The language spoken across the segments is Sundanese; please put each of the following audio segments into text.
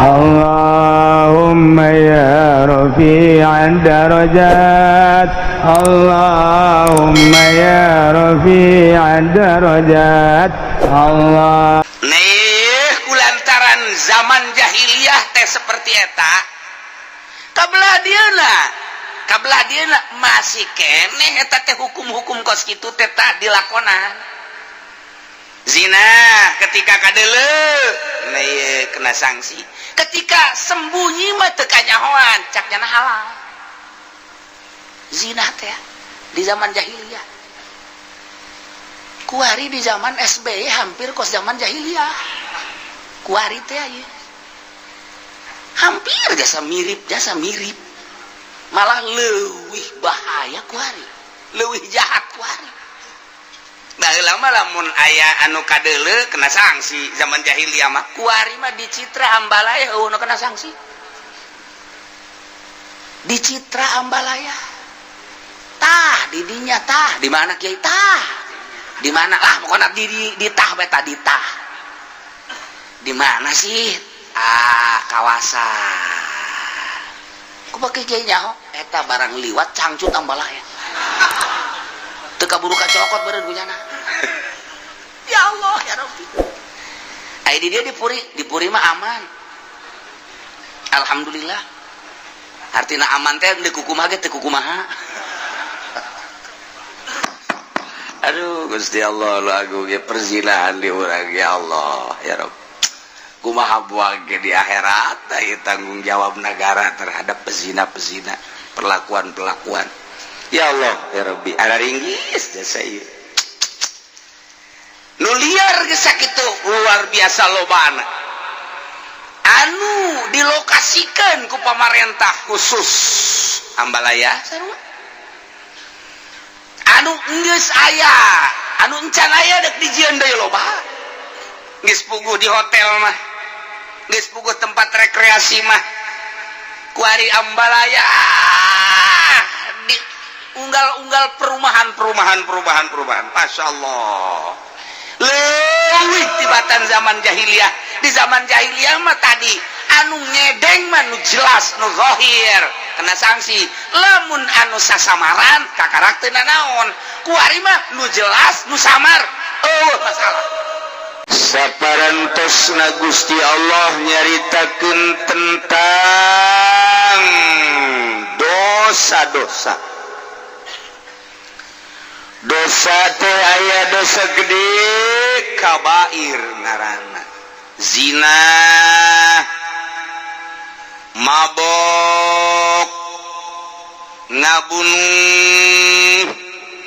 اللهم يا رفيع الدرجات، اللهم يا رفيع الدرجات، الله. Nih, kulantaran zaman jahiliyah teh seperti eta, kabelah dieuna, kabelah dieuna masih keneh eta teh hukum-hukum kos kitu teh tah dilakonan. Zina ketika kadeuleu, nah ieu kena sanksi. Ketika sembunyi mah teu kanyahoan, cak nyana halal. Zina teh di zaman jahiliyah. Kuari di zaman SBY hampir kos zaman jahiliyah. Kuari teh ieu. Hampir jasa mirip, jasa mirip. Malah leuwih bahaya kuari. Leuwih jahat kuari. Baheula mah lamun aya anu kadeuleu kena sanksi zaman jahiliyah mah. Kuari mah di Citra Ambalaya eueuh nu kena sanksi. Di Citra Ambalaya. Tah di dinya tah, di mana kiai tah? Di mana lah pokoknya di tah beta di tah. Di mana sih? Ah, kawasan. Ku pakai kiai nyaho eta barang liwat cangcut Ambalaya. Teu kaburu kacokot beureun kunyana. Ya Allah ya Rabbi. Ai di dia di Puri, di Puri mah aman. Alhamdulillah. Artina aman teh deui kukumaha ge teu kukumaha. Aduh Gusti Allah, lu agung ge perzinahan di urang, ya Allah ya Rabb. Kumaha buang ge di akhirat ieu tanggung jawab negara terhadap pezina-pezina, perlakuan-perlakuan. Ya Allah ya Rabbi, ada ringgis jasa ieu. Nu liar geus sakitu luar biasa lobana. Anu dilokasikeun ku pamarentah khusus Ambalaya sarua. Anu geus aya, anu encan aya dek dijieun deui loba. Geus puguh di hotel mah, geus puguh tempat rekreasi mah. Kuari Ambalaya di unggal-unggal perumahan, perumahan, perumahan, perumahan. Masya Allah, leuwih tibatan zaman jahiliyah. Di zaman jahiliyah mah tadi anu ngedeng mah nu jelas, nu zahir kena sanksi. Lamun anu sasamaran kakarak teu nanaon. Kuari mah nu jelas, nu samar eueuh masalah. Saparantosna Gusti Allah nyaritakeun tentang dosa-dosa. Dosa teh aya dosa gede, kabair ngaranna, zina, mabok, ngabunuh,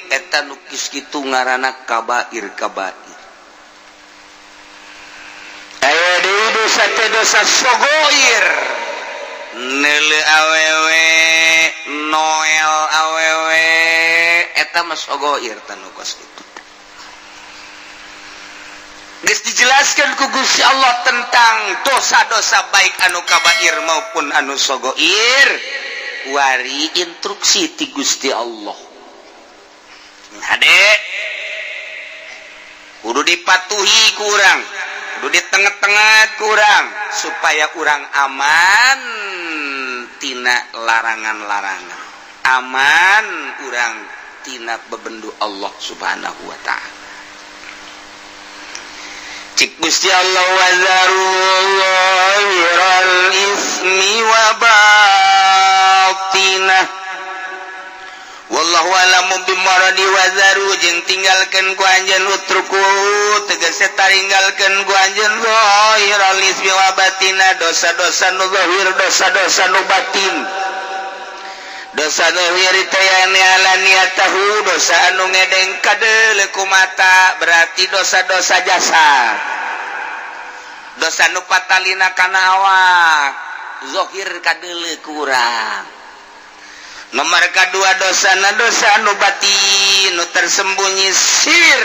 eta nu kos kitu ngaranna kabair kabair. Aya deui dosa teh dosa sogoir, neuleu awewe, noel awewe, eta mah sogoir tah nu kos kitu. Geus dijelaskan ku Gusti Allah tentang dosa-dosa baik anu kabair maupun anu sogoir. Kuari instruksi ti Gusti Allah. Hade kudu dipatuhi kurang, kudu di tengah-tengah kurang supaya urang aman tina larangan-larangan, aman urang tina bebendu Allah Subhanahu wa ta'ala. Cik Gusti Allah, wazaru zahiral ismi wa batinah wallahu a'lamu bimuradi. Wazaru jeung tinggalkeun ku anjeun, utruku tegese taringgalkeun ku anjeun, zahiral ismi wa batina, dosa-dosa nu zahir, dosa-dosa nu batin. Dosa zahir teh alaniyatahu, dosa anu ngedeng kadeuleu ku mata, berarti dosa-dosa jasa, dosa nu patalina kana awak, zahir kadeuleu ku urang. Nomor kedua, dosa na dosa nu batin, nu tersembunyi, sir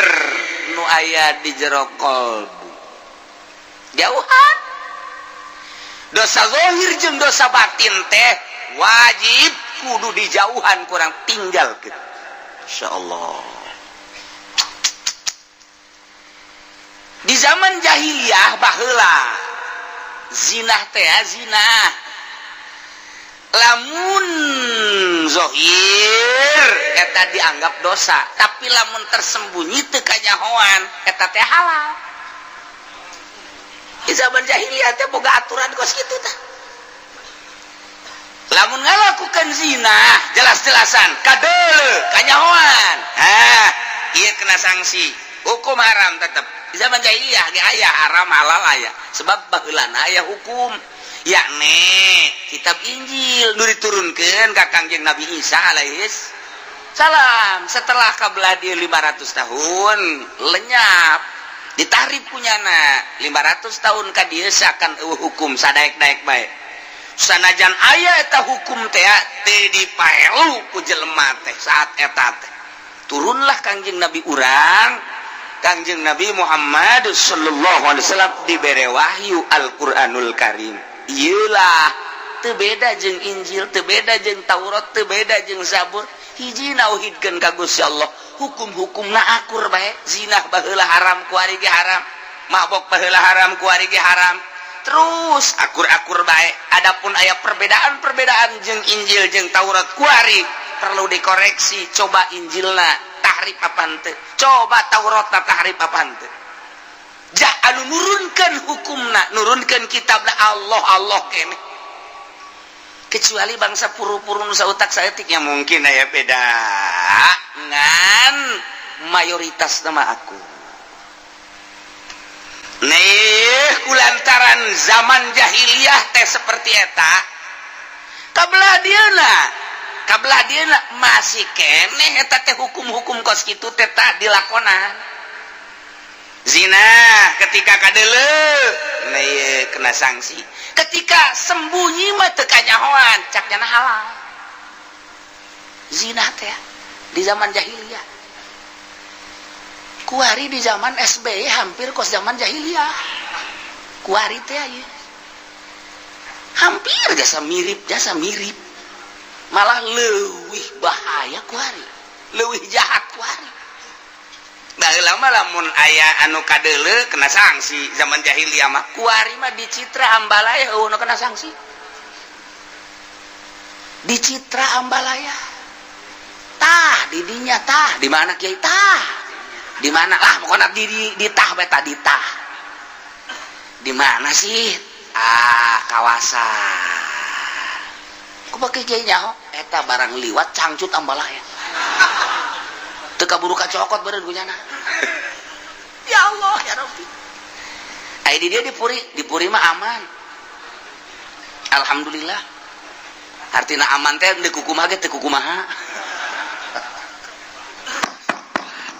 nu aya di jero kolbu. Jauhan dosa zahir jeung dosa batin teh wajib kudu dijauhan, kurang tinggal gitu. Insyaallah di zaman jahiliyah baheula Zinah teh zinah lamun zohir eta dianggap dosa, tapi lamun tersembunyi teu kanyahoan eta teh halal. Di zaman jahiliyah teh boga aturan kos kitu tah. Lamun ngalakukan zina jelas-jelasan kadeuleu kanyahoan, ah ieu kena sanksi hukum haram. Tetep di zaman jahiliyah ge aya haram halal, aya, sebab baheulana aya hukum, yakni kitab Injil nu diturunkeun ka Kangjeng Nabi Isa alaihis salam. Setelah kabelah di 500 tahun lenyap, ditahrif punyana. 500 tahun ka dieu akan euweuh hukum, sadaek-daek bae. Sanajan aya eta hukum teh, teu dipaelu ku jelema teh. Saat eta teh turunlah Kangjeng Nabi urang, Kangjeng Nabi Muhammad sallallahu alaihi wasallam, dibere wahyu Al-Qur'anul Karim. Iyalah, teu beda jeung Injil, teu beda jeung Taurat, teu beda jeung Zabur. Hiji, nauhidkeun ka Gusti Allah. Hukum-hukumna akur bae. Zina baheula haram, kuari ge haram. Mabok baheula haram, kuari ge haram. Terus akur-akur bae. Adapun aya perbedaan-perbedaan jeung Injil jeung Taurat kuari, perlu dikoreksi. Coba Injilna tahrif apa henteu, coba Taurat tahrif apa henteu. Ja anu nurunkan hukumna, nurunkan kitabna, Allah Allah kene, kecuali bangsa puru-puru nu sautak saeutik ya mungkin aya beda, ngan mayoritas nama aku nih. Kulantaran zaman jahiliyah teh seperti eta, kabelah dieuna, kabelah dieuna masih keneh eta teh hukum-hukum kos kitu teh tah dilakonan. Zina ketika kadeuleu, nah ieu kena sanksi. Ketika sembunyi mah teu kanyahoan, cak nyana halal zina teh di zaman jahiliyah. Kuari di zaman SBY hampir kos zaman jahiliyah. Kuari teh ieu hampir jasa mirip, jasa mirip, malah leuwih bahaya kuari, leuwih jahat kuari. Baheula mah lamun aya anu kadeuleu kena sanksi zaman jahiliyah mah. Kuari mah di Citra Ambalaya euweuh nu kena sanksi. Di Citra Ambalaya tah di dinya tah di mana, kiai, tah di mana lah pokoknya, di tah beta di tah di mana sih, ah kawasan ku pakai kiai nyaho eta barang liwat cangcut Ambalaya teu kaburu kacokot beureun ku nyana. Ya Allah ya Rabbi. Aya di dia di Puri, di Puri mah aman, alhamdulillah. Artina aman teh di kukumaha ge teu kukumaha.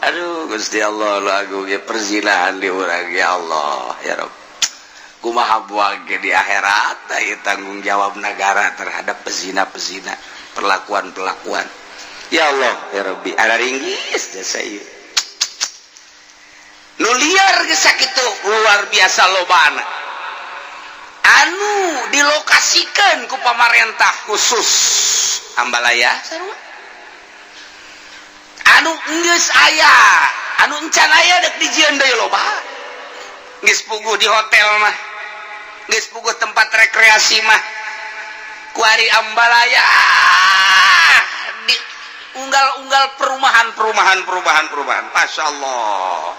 Aduh Gusti Allah, lu agung ge perzinahan di urang. Ya Allah ya Rabb, kumaha buang ge di akhirat ieu tanggung jawab negara terhadap pezina-pezina, perlakuan-perlakuan. Ya Allah ya Rabbi, ada ringgis jasa ieu nu liar geus sakitu luar biasa lobana anu dilokasikan ku pamarentah khusus Ambalaya sarua anu geus aya, anu encan aya dek dijieun deui loba. Geus puguh di hotel mah, geus puguh tempat rekreasi mah. Kuari Ambalaya di unggal-unggal perumahan, perumahan, perumahan, perumahan, Masya Allah,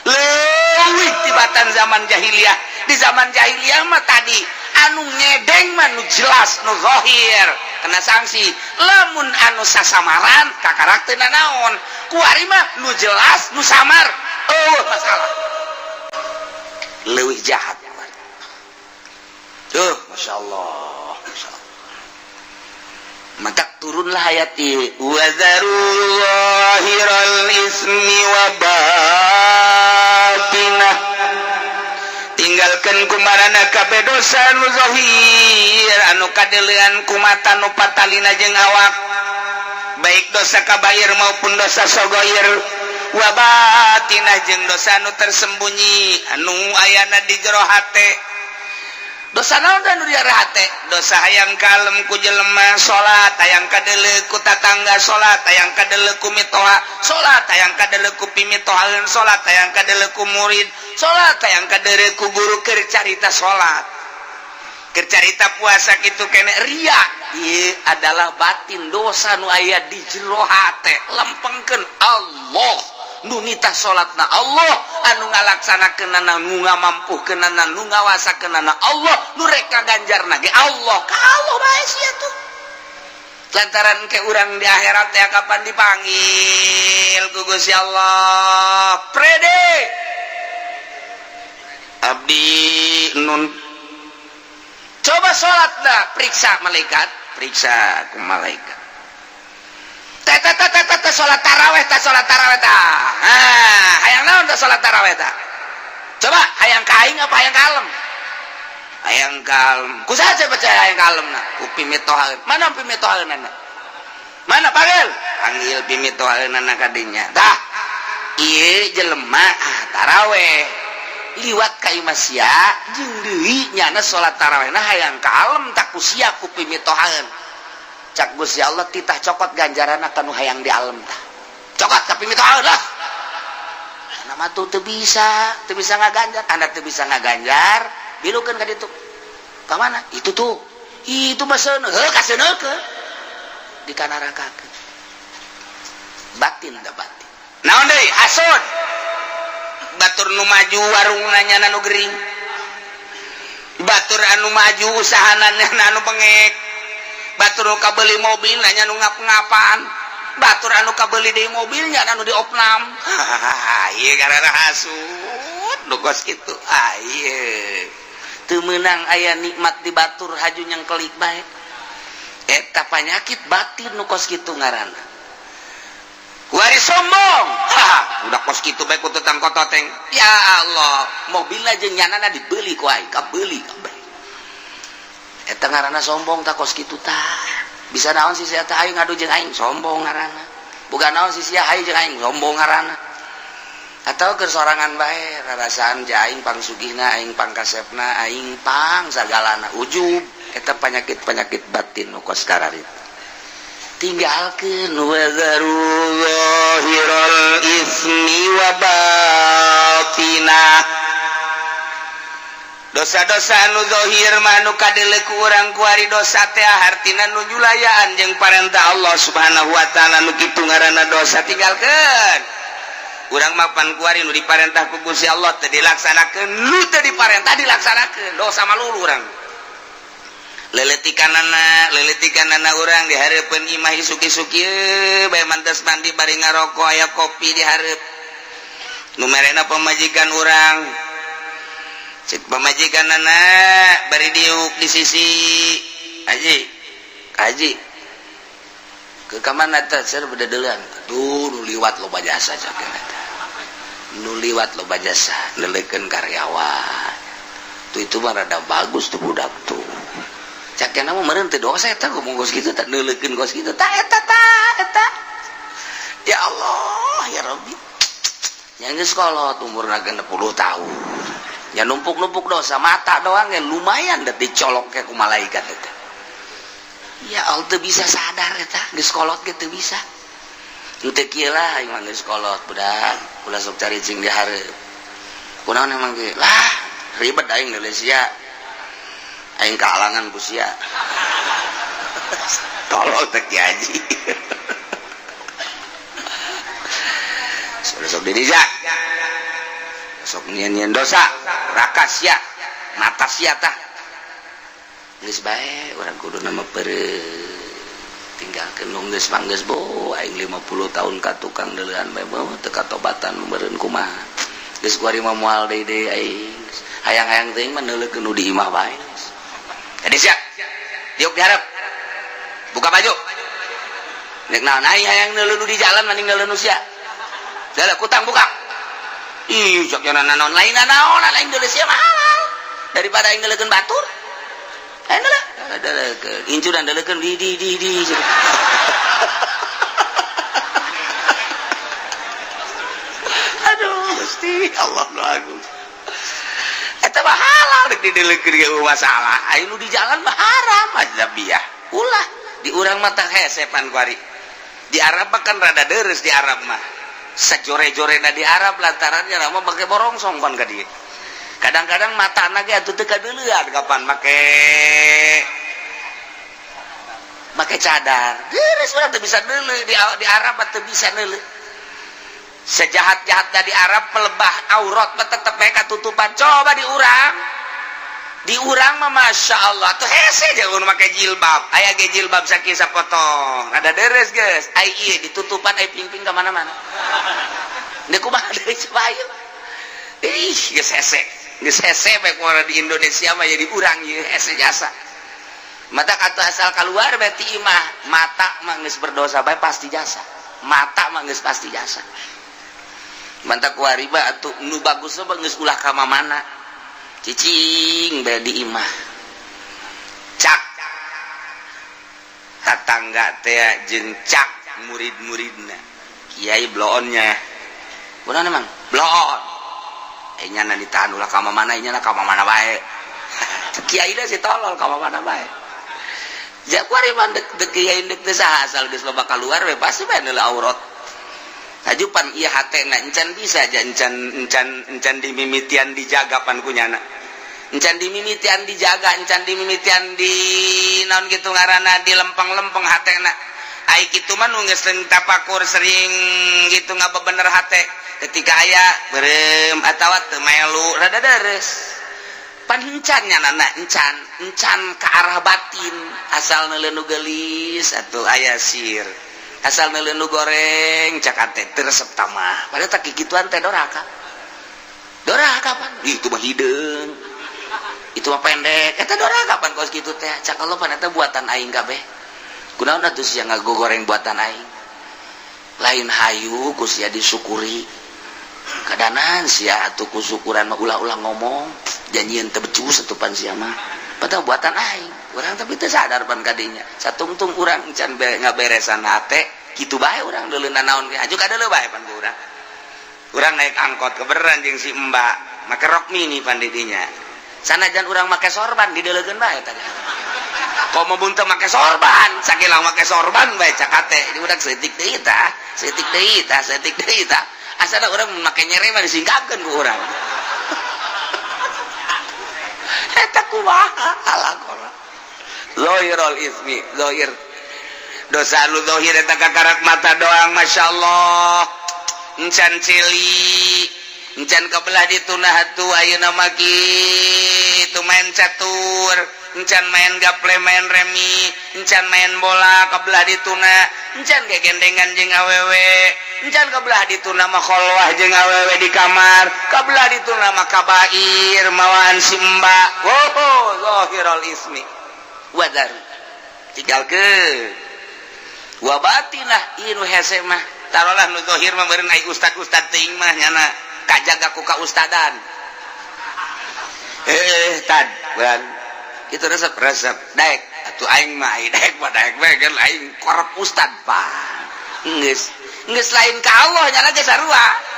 leuwih tibatan zaman jahiliyah. Di zaman jahiliyah mah tadi anu ngedeng mah nu jelas, nu zahir kena sanksi. Lamun anu sasamaran kakarak teu nanaon. Kuari mah nu jelas, nu samar euweuh masalah, leuwih jahat tuh. Masya Allah, Masya Allah. Maka turunlah ayat ieu, وذروا ظاهر الإثم وباطنه, tinggalkan kumarana kabeh dosa anu zahir, anu kadeulean ku mata, nu patalina jeung awak, baik dosa kabair maupun dosa sogoir, wabatinah jeung dosa anu tersembunyi, anu ayana di jero hate. Dosa naon dan nu di hate? Dosa hayang kalem ku jelema salat, hayang kadeuleu ku tatangga salat, hayang kadeuleu ku mitoha salat, hayang kadeuleu ku pimitohaeun salat, hayang kadeuleu ku murid salat, hayang kadeuleu ku guru keur carita salat. Keur carita puasa kitu kene ria ieu adalah batin dosa nu aya di jero hate. Lempengkeun Allah nu nitah salatna, Allah anu ngalaksanakeunana, nu ngamampuhkeunana, nu ngawasakeunana, Allah nu rek ngaganjarna ge Allah. Ka Allah bae sia tuh. Lantaran ke urang di akhirat ya kapan dipanggil ku Gusti Allah, prede abdi nun coba salat dah, periksa malaikat, periksa ku malaikat. Teh teh teh teh teh, salat taraweh teh, salat taraweh tah. Ah, hayang naon teh salat taraweh tah? Coba hayang ka aing apa hayang kalem? Hayang kalem. Ku saha percaya hayang kalem na? Ku pimitohaeun. Mana pimitohaeunana? Mana panggil? Panggil pimitohaeunana ka dinya. Tah, ieu jelema ah taraweh liwat ka imah sia jeung deui nyana salat tarawehna hayang kalem tak ku sia ku pimitohaeun. Cak Gusti Allah, titah cokot ganjaranna kanu hayang di alem tah. Cokot ka pimitohaeun lah. Ana mah tuh teu bisa, teu bisa ngaganjar. Anda teu bisa ngaganjar, bilukeun ka ditu. Ka mana? Itu tuh. Itu mah seuneu, heuh kaseuneukeun. Di kanarakakeun. Batin da batin. Naon deui? Hasud. Batur nu maju warungna nyana nu gering. Batur anu maju usahana nyana anu bengek. Batur nu kabeli mobil nanya nu ngap-ngapan. Batur anu kabeli deui mobilnya anu diopnam. Ieu karena hasud nu kos kitu. Ah ieu. Teu meunang aya nikmat di batur haju nyang kelik bae. Eta panyakit batin nu kos kitu ngaranna. Wari sombong. Ha, udah kos kitu bae ku tutang kototeng. Ya Allah, mobil aja nyanana dibeli ku aing, kabeli kabeh. Eta ngaranna sombong tak kos kitu tah. Bisa naon sih sia teh aing ngadu jeung aing, sombong ngaranna. Bukan naon sih sia hayu jeung aing, sombong ngaranna. Atau keur sorangan bae rarasaan ja aing pangsugihna, aing pangkasepna, aing pang sagalana ujub. Eta penyakit-penyakit batin nu kos kararitu. Tinggalkeun wazaru zahiral ismi wa batinah. Dosa-dosa anu zahir mah nu kadeuleu ku urang kuari dosa teh hartina nu nyulayaan jeung parentah Allah Subhanahu wa taala, nu kitu ngaranna dosa, tinggalkeun. Urang mah pan kuari nu diparentah ku Gusti Allah teu dilaksanakeun, nu teu diparentah dilaksanakeun, dosa malulu urang. Leletikanana, leletikanana urang di hareupeun imah isuk-isuk ieu bae mantas mandi bari ngarokok aya kopi di hareup. Nu merena pamajikan urang. Cek pamajikanana bari diuk di sisi. Haji, haji. Ke kamana teh ser bededeulan. Aduh, nu liwat loba jasa cak eta. Nu liwat loba jasa, leleukeun karyawan. Tuh itu mah rada bagus tuh budak tuh. Cak mah meureun teu dosa eta ngomong kos kitu teh neuleukeun kos kitu tah eta tah eta. Ya Allah, ya Rabbi. Yang geus kolot umurna 60 tahun. Ya numpuk-numpuk dosa mata doang ya lumayan deh dicolok ke ku malaikat eta. Ya Allah, teu bisa sadar eta, geus kolot ge teu bisa. Henteu kieu lah aing mah geus kolot budak, ulah sok caricing di hareup. Kunaon emang ge? Lah, ribet aing Malaysia. Aing kalangan ku sia. Tolol teh Ki Haji. Sok diri ja. Sok nyian-nyian dosa, raka sia, mata sia tah. Geus bae urang kudu nama peureut. Tinggalkeun nu geus manggeus bo aing 50 tahun ka tukang deuleuan bae bo teu katobatan meureun kumaha. Geus kuari mah moal deui deui aing. Hayang-hayang teuing mah neuleukeun nu di imah bae. Jadi siap. Diuk diharap. Buka baju. Nek naon aing hayang neuleuh nu di jalan mending neuleuh nu sia. Dalah kutang buka. Ih, sok nya naon lain naon aing deuleuh sia mah halal. Daripada aing neuleukeun batur. Aing deuleuh. Deuleukeun. Incudan deuleukeun di di di di. Aduh, Gusti Allah nu agung. Eta mah halal rek dideleukeun ge masalah. Aing nu di jalan mah haram ajnabiah. Ulah di urang mah tah hesepan kuari. Di Arab mah kan rada deres di Arab mah. Sajore-jorena di Arab lantarannya mah make borongsong pan ka dieu. Kadang-kadang mata ge atuh teu kadeuleuan kapan make make cadar. Deres urang teu bisa deuleu di Arab mah teu bisa deuleu. Sejahat-jahat di Arab melebah aurat mah tetep bae katutupan. Coba di urang. Di urang mah masya Allah tuh hese jeung make jilbab. Aya ge jilbab sakieu sapotong. Ada deres geus. Ai ieu ditutupan ai pingping ka mana-mana. Deuk kumaha deui coba ayo. Ih, geus hese. Geus hese bae kumaha di Indonesia mah jadi urang ieu hese jasa. Mata kata asal keluar berarti imah mata mah geus berdosa bae pasti jasa. Mata mah geus pasti jasa. Mantap kuari mah atuh nu bagus mah geus ulah ka mana. Cicing bae di imah. Cak tatangga teh jeung cak murid-muridna. Kiai bloonnya. Kunaon emang? Bloon. Eh nyana ditahan ulah ka mana, nyana ka mana bae. Kiai si tolol ka mana bae. Ja kuari mah dek dek kiai dek teh saha asal geus loba kaluar we pasti bae neuleuh aurat. Hajupan ieu hatena encan bisa aja encan encan encan dimimitian dijaga pan ku nyana. Encan dimimitian dijaga, encan dimimitian di naon kitu ngaranna di lempeng-lempeng hatena. Ai kitu mah nu geus sering tapakur sering gitu ngabebener hate. Ketika aya beureum atawa teu melu rada deres. Pan encan nyana encan, encan ke arah batin asal neuleuh nu geulis atuh aya sir. Asal neuleuh nu goreng cak teh teu resep tamah. Padahal tak kikituan teh doraka. Doraka pan. Ih, itu mah hideung. Itu mah pendek. Eta doraka pan kos kitu teh. Cak Allah pan eta buatan aing kabeh. Kunaon atuh sia ngagogoreng buatan aing. Lain hayu ku sia disyukuri. Kadanan sia atuh ku syukuran mah ulah-ulah ngomong. Janjian teu becus atuh pan sia mah. Padahal buatan aing. Urang tapi teu sadar pan kadinya. Satungtung urang encan ngaberesan hate, kitu bae urang deuleu naon ge. Aju kadeuleu bae pan ku urang. Urang naik angkot kebeneran jeung si Mbak, make rok mini pan di dinya. Sanajan urang make sorban dideuleukeun bae tadi. Komo mun teu make sorban, sakilang make sorban bae cak hate. Di budak seutik deui tah, seutik deui tah, seutik deui tah. Asana urang make nyere mah disingkapkeun ku urang. Eta kumaha alakona. Zahirul ismi, zahir. Dosa lu zahir eta kakarak mata doang, masyaallah. Encan cili, encan kebelah ditunah atuh ayeuna mah kitu main catur, encan main gaple, main remi, encan main bola kebelah dituna, encan gegendengan jeung awewe, encan kebelah dituna mah kholwah jeung awewe di kamar, kebelah dituna mah kabair mawaan simba. Oh, zahirul ismi. Wadar tinggalkeun. Wa batinah ieu nu hese mah. Tarolah nu zahir mah meureun ai ustad-ustad teuing mah nyana kajaga ku kaustadan. Tad, bukan. Itu resep-resep daek atuh aing mah ai daek mah daek bae kan aing korep ustad pak. Geus geus lain ka Allah nyana ge sarua.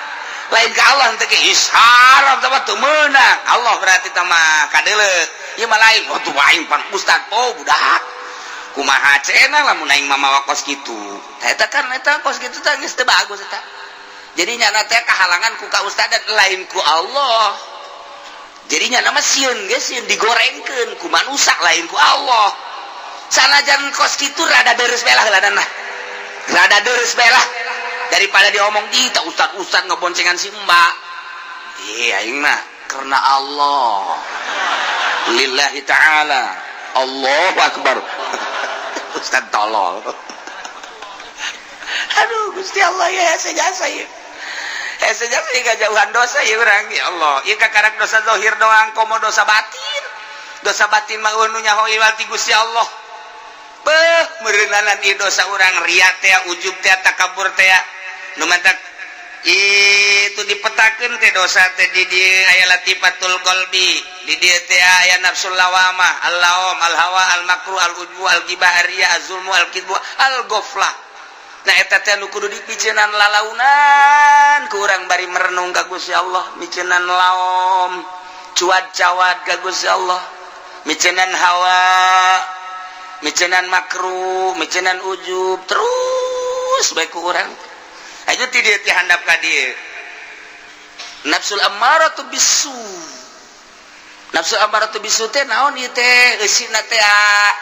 Lain ka Allah teh ge isharam teh mah teu meunang. Allah berarti teh mah kadeuleu. Ieu mah lain, oh tuh aing pan ustad. Oh budak. Kumaha cenah lamun aing mah mawa kos kitu. Tah eta kan eta kos kitu teh geus teu bagus eta. Jadi nyana teh kahalangan ku kaustadan lain ku Allah. Jadi nyana mah sieun ge sieun digorengkeun ku manusa lain ku Allah. Sanajan kos kitu rada deres bae lah heulanan mah. Rada deres bae lah daripada diomong di tah ustad-ustad ngeboncengan si mbak. Ih aing mah karena Allah. Lillahi ta'ala. Allahu akbar. Ustad tolol. Aduh Gusti Allah ya hese jasa ya. Hese jasa ya jauhan dosa ya urang ya Allah. Ieu kakarak dosa zahir doang komo dosa batin. Dosa batin mah nu nyaho ieu ti Gusti Allah. Beuh meureunanan ieu dosa urang ria teh ujub teh takabur teh. Nu mantak itu dipetakeun teh dosa teh di dieu aya latifatul qalbi, di dieu teh aya nafsul lawamah, al-laum, al-hawa, al-makruh, al-ujbu, al-ghibah, ar-riya, az-zulmu, al-kidbu, al-ghaflah. Nah eta teh nu kudu dipiceunan lalaunan ku urang bari merenung ka Gusti Allah, miceunan laom, cuad-cawad ka Gusti Allah, miceunan hawa, miceunan makruh, miceunan ujub, terus bae ku urang. Ayo ti dieu ti handap ka dieu. Nafsul ammaratu bisu. Nafsu amaratu bisu teh naon ieu teh eusina teh?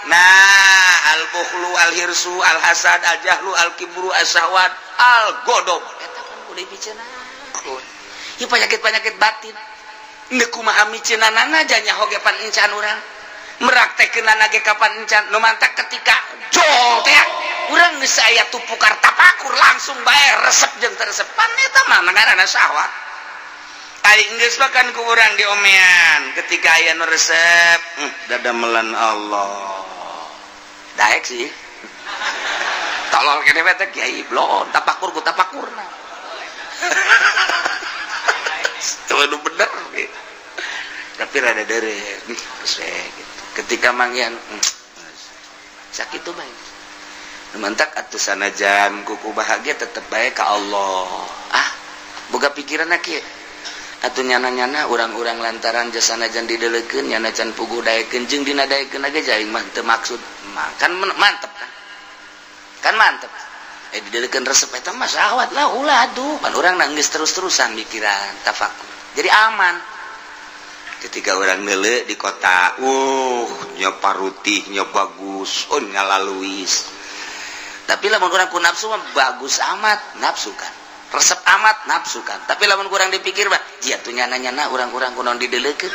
Nah, al bukhlu, al hirsu, al hasad, al jahlu, al kibru, al syahwat, al godob. Eta kan kudu dipiceuna. Ieu penyakit-penyakit batin. Ndek kumaha miceunanana nyaho ge pan encan, urang meraktekeunana ge kapan encan. Nu mantak ketika jol teh urang geus aya tupukar tapakur, langsung bae resep jeung teu resep, pan eta mah ngaranna syahwat. Ari geus makan ku urang diomean ketika aya nu resep, dadamelan Allah daek sih, tolol kene teh kiai blon tapakur ku tapakurna. Itu bener gitu. Tapi rada dere gitu. Ketika manggihan sakit tuh baik mantak atuh, sanajan kuku bahagia tetep baik ke Allah. Ah, boga pikiran kieu atuh, nyana-nyana urang-urang lantaran jasanajan didelekeun, nyana can puguh daekeun jeung dina daekeun ge aing mah teu maksud mah kan mantep kan, kan mantep. Eh, didelekeun resep, eta mah syahwat lah, ulah atuh. Pan urang nangis terus-terusan mikiran tafakur, jadi aman. Ketika orang nele di kota, nya parutihnya bagus, oh, nyalaluis, tapi lamun urang ku nafsu mah bagus amat, nafsu kan resep amat, nafsu kan. Tapi lamun kurang dipikir mah jia tuh nyana-nyana urang-urang kunaon didelekeun,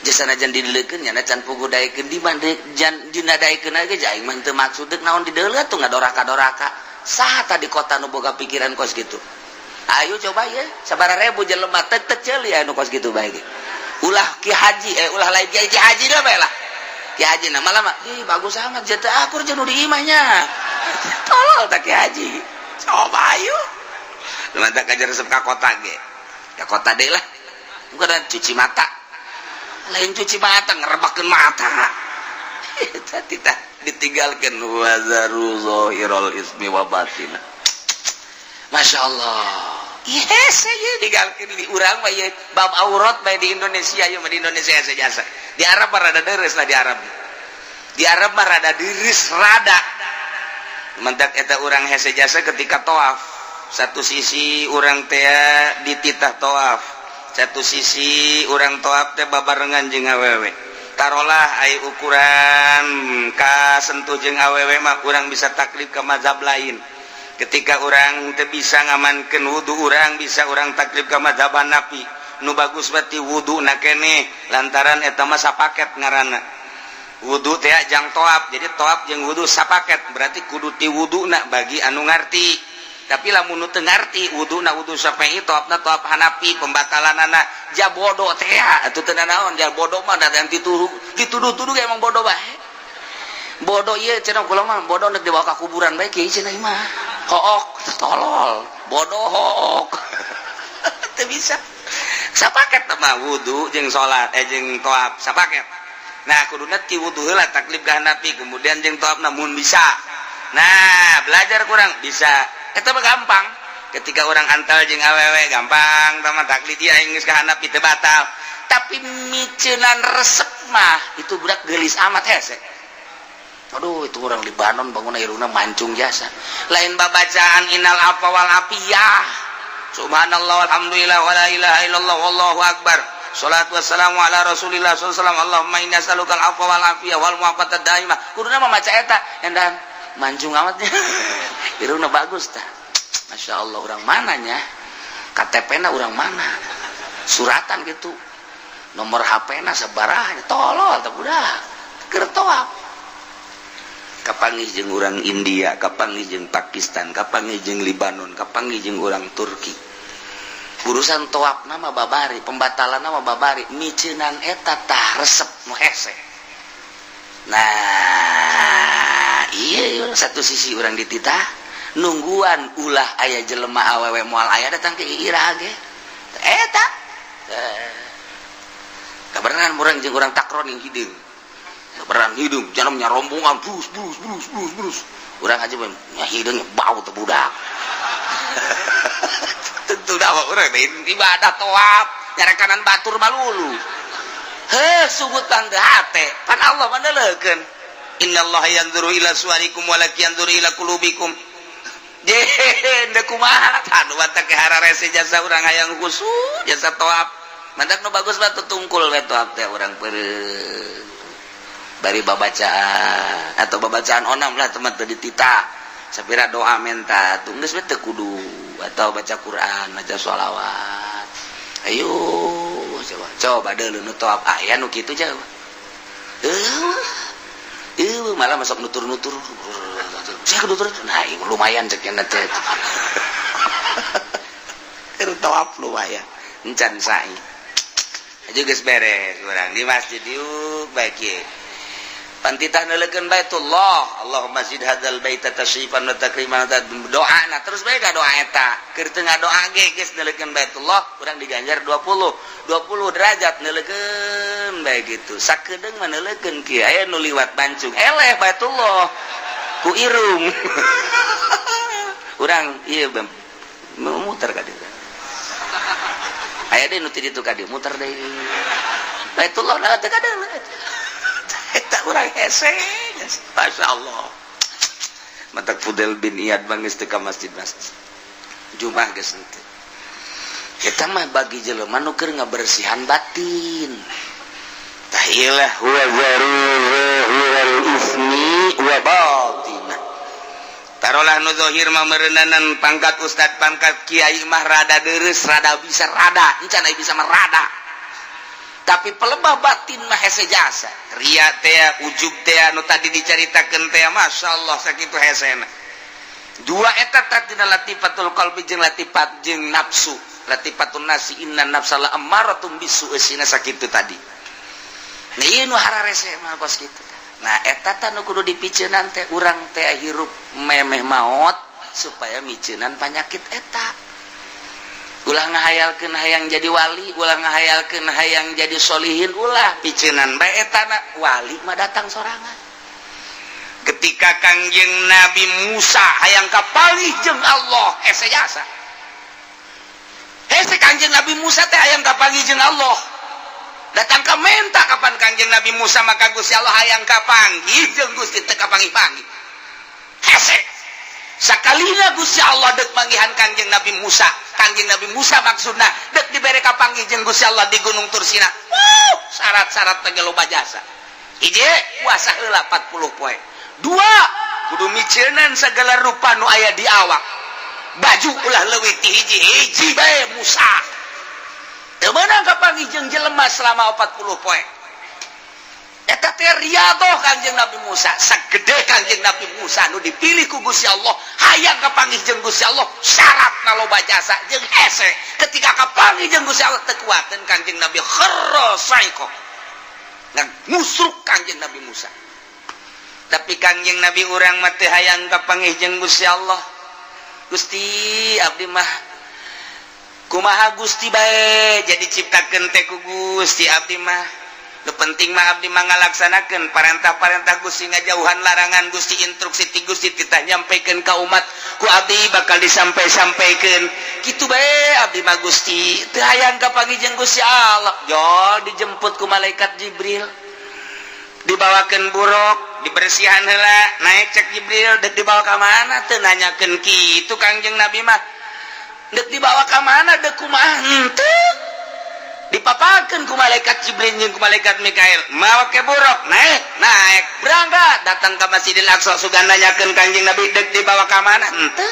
jasanajan didelekeun, nyana can puguh daekeun, di jan dina daekeun ge aing mah teu maksud, deuk naon dideuleu tuh ngadoraka-doraka. Saha tadi kota nu boga pikiran kos gitu? Ayo coba ya, sabaraha ribu jelema teu teu ceuli anu kos gitu bae ge. Ulah ki haji, eh, ulah lain kiai, ki haji dah bae lah. Ki haji nama lama ih bagus amat, jatuh akur jeung nu di imahnya, tolol tak ki haji. Coba ayo mantap aja resep ka kota ge, ka kota deh lah. Bukan cuci mata, lain cuci mata, ngerebakeun mata. Eta tidak ditinggalkan. Wazaru zahirul ismi wa batina. Masya Allah. Yes, saya ditinggalkan di urang mah ieu bab aurat bae di Indonesia ieu mah. Di Indonesia saja, di Arab mah rada deres lah. Di Arab, di Arab mah rada deres, rada mentak eta urang hese jasa. Ketika toaf, satu sisi urang teh dititah toaf, satu sisi urang toaf teh babarengan jeung awewe. Tarolah ai ukuran kasentuh jeung awewe mah urang bisa taklid ke mazhab lain. Ketika urang teu bisa ngamankeun wudu, urang bisa urang taklid ke mazhab Hanafi, nu bagus berarti wudu na keneh, lantaran eta mah sapaket ngaranna wudu teh jang toaf. Jadi toaf jeung wudu sapaket, berarti kudu ti wuduna bagi anu ngarti. Tapi lamun nu teu ngarti, wuduna wudu Syafi'i, toafna toaf Hanafi, pembatalanana ja bodoh teh atuh teu naon. Ja bodoh mah da dituduh dituduh-tuduh emang bodoh bae. Bodoh ieu cenah kula mah, bodoh nek dibawa ka kuburan bae kieu cenah mah. Hook tolol, bodoh hook teu bisa sapaket mah wudu jeung salat, eh, jeung toaf sapaket. Nah, kuduna ti wudu heula taklid ka Hanafi, kemudian jeung toaf namun bisa. Nah, belajar kurang bisa eta mah gampang. Ketika orang antal jeung awewe gampang tama taklid ieu, aing geus ka Hanafi teu batal. Tapi miceunan resep mah itu budak geulis amat, hese. Aduh, itu orang Libanon bangun irungna mancung jasa. Lain babacaan innal afwa wal afiyah, subhanallah, alhamdulillah, wala ilaha illallah, wallahu akbar, salatu wassalamu ala rasulillah sallallahu alaihi wasallam, Allahumma inna as'aluka al afwa wal afiyah wal mu'afata daimah. Kuduna mah maca eta endan mancung amatnya, irungna bagus tah. Masya Allah, orang mananya, KTP na orang mana, suratan gitu, nomor HP na sabaraha, tolol tah budak keur toaf. Kapanggih jeung urang India, kapanggih jeung Pakistan, kapanggih jeung Libanon, kapanggih jeung urang Turki. Urusan toaf nama babari, pembatalan nama babari, miceunan eta tah resep nu hese. Nah iya, satu sisi orang dititah nungguan ulah aya jelema awewe, moal aya datang ke ira ge eta. Eh, kabarenan urang jeung urang takron yang hideung, kabarenan hideung jangan rombongan brus brus brus brus brus, urang aja nya hideung bau teh budak. Tentu dah urang ibadah toaf nyarekanan batur malulu. Heh, sugutan teh hate pan Allah mandeleukeun, innallaha yanzuru ila suwarikum walakin yanzuru ila qulubikum. Je kumaha, aduh, teh hararese jasa urang hayang khusyuk jasa toaf. Mantak nu bagus mah tungkul we tawaf teh, urang peureum bari babacaan atau babacaan onam lah, teman teu ditita sapira doa menta tuh geus we, teu kudu atau baca Quran, baca sholawat. Ayo coba coba deuleu nu tawaf, aya nu kitu. Coba eh malah masuk nutur-nutur, saya nutur. Nah, lumayan cek teh tawaf, lumayan encan sa'i aja geus beres. Urang di masjid yuk, baik ye pantitah neuleukeun Baitullah, Allahumma zid hadzal baita tasyrifan wa takriman, doa. Nah, terus bae ka doa eta keur teu ngadoa ge geus neuleukeun Baitullah, urang diganjar 20 20 derajat. Neuleukeun bae gitu, sakedeung mah neuleukeun kieu, aya nu liwat bancung eleh Baitullah ku irung urang. Ieu muter ka dieu, aya deui nu ti ditu ka dieu, muter deui Baitullah. Nah, teu kadeuleu eta urang hese. Masya Allah, matak Fudel bin Iyad bang geus teu ka masjid-masjid Jumat geus henteu. Eta mah bagi jelema nu keur ngabersihan batin. Tah ieu huwa zahiral ismi wa batinah. Tarolah nu zahir mah meureunanan pangkat ustad, pangkat kiai mah rada deres, rada bisa, rada encan aya bisa mah rada, tapi pelebah batin mah hese jasa ria teh, ujub teh, nu tadi dicaritakeun teh. Masya Allah, sakitu hesena dua eta tina latifatul qalbi jeung latifat jeung nafsu, latifatun nafsi, inna nafsa la ammaratum bisu, eusina sakitu tadi. Nah, ieu nu hararese mah kos kitu. Nah, eta tah nu kudu dipiceunan teh, urang teh hirup memeh maot supaya miceunan panyakit eta. Ulah ngahayalkeun hayang jadi wali, ulah ngahayalkeun hayang jadi solihin, ulah, piceunan bae eta na. Wali mah datang sorangan. Ketika Kangjeng Nabi Musa hayang kapanggih jeung Allah, hese jasa hese. Kangjeng Nabi Musa teh hayang kapanggih jeung Allah, datang ke menta kapan Kangjeng Nabi Musa, maka Gusti Allah hayang kapanggih jeung Gusti teu kapanggih-panggih, hese. Sakalina Gusti Allah dek manggihan Kangjeng Nabi Musa, Kangjeng Nabi Musa maksudna dek dibere kapanggih jeung Gusti Allah di Gunung Tursina. Wuh, syarat-syarat teh loba jasa. Hiji, puasa heula 40 poe. Dua, kudu miceunan segala rupa nu aya di awak, baju ulah leuwih ti hiji. Hiji bae Musa teu meunang kapanggih jeung jelema selama 40 poe. Eta teh riyadhah Kangjeng Nabi Musa. Sagede Kangjeng Nabi Musa nu dipilih ku Gusti Allah, hayang kapanggih jeung Gusti Allah, syaratna loba jasa jeung hese. Ketika kapanggih jeung Gusti Allah, teu kuateun Kangjeng Nabi, kharra saiqo, ngusruk Kangjeng Nabi Musa. Tapi Kangjeng Nabi urang mah teu hayang kapanggih jeung Gusti Allah. Gusti, abdi mah kumaha Gusti bae, jadi ciptakeun teh ku Gusti. Abdi mah nu penting mah abdi mah ngalaksanakeun parentah-parentah Gusti, ngajauhan larangan Gusti, instruksi ti Gusti titah nyampaikan ka umat, ku abdi bakal disampai-sampaikan, kitu bae abdi mah. Gusti, teu hayang kapanggih jeung Gusti Allah. Jol dijemput ku malaikat Jibril, dibawakeun buruk, dibersihan heula, naik. Cek Jibril, dek dibawa ka mana? Teu nanyakeun kitu Kangjeng Nabi mah. Dek dibawa ka mana, dek kumaha, henteu. Dipapakeun ku malaikat Jibril jeung ku malaikat Mikail, mawa ke buruk, naik, naik, berangkat, datang ke Masjidil Aqsa. Sugan nanyakeun Kangjeng Nabi dek dibawa ka mana, henteu.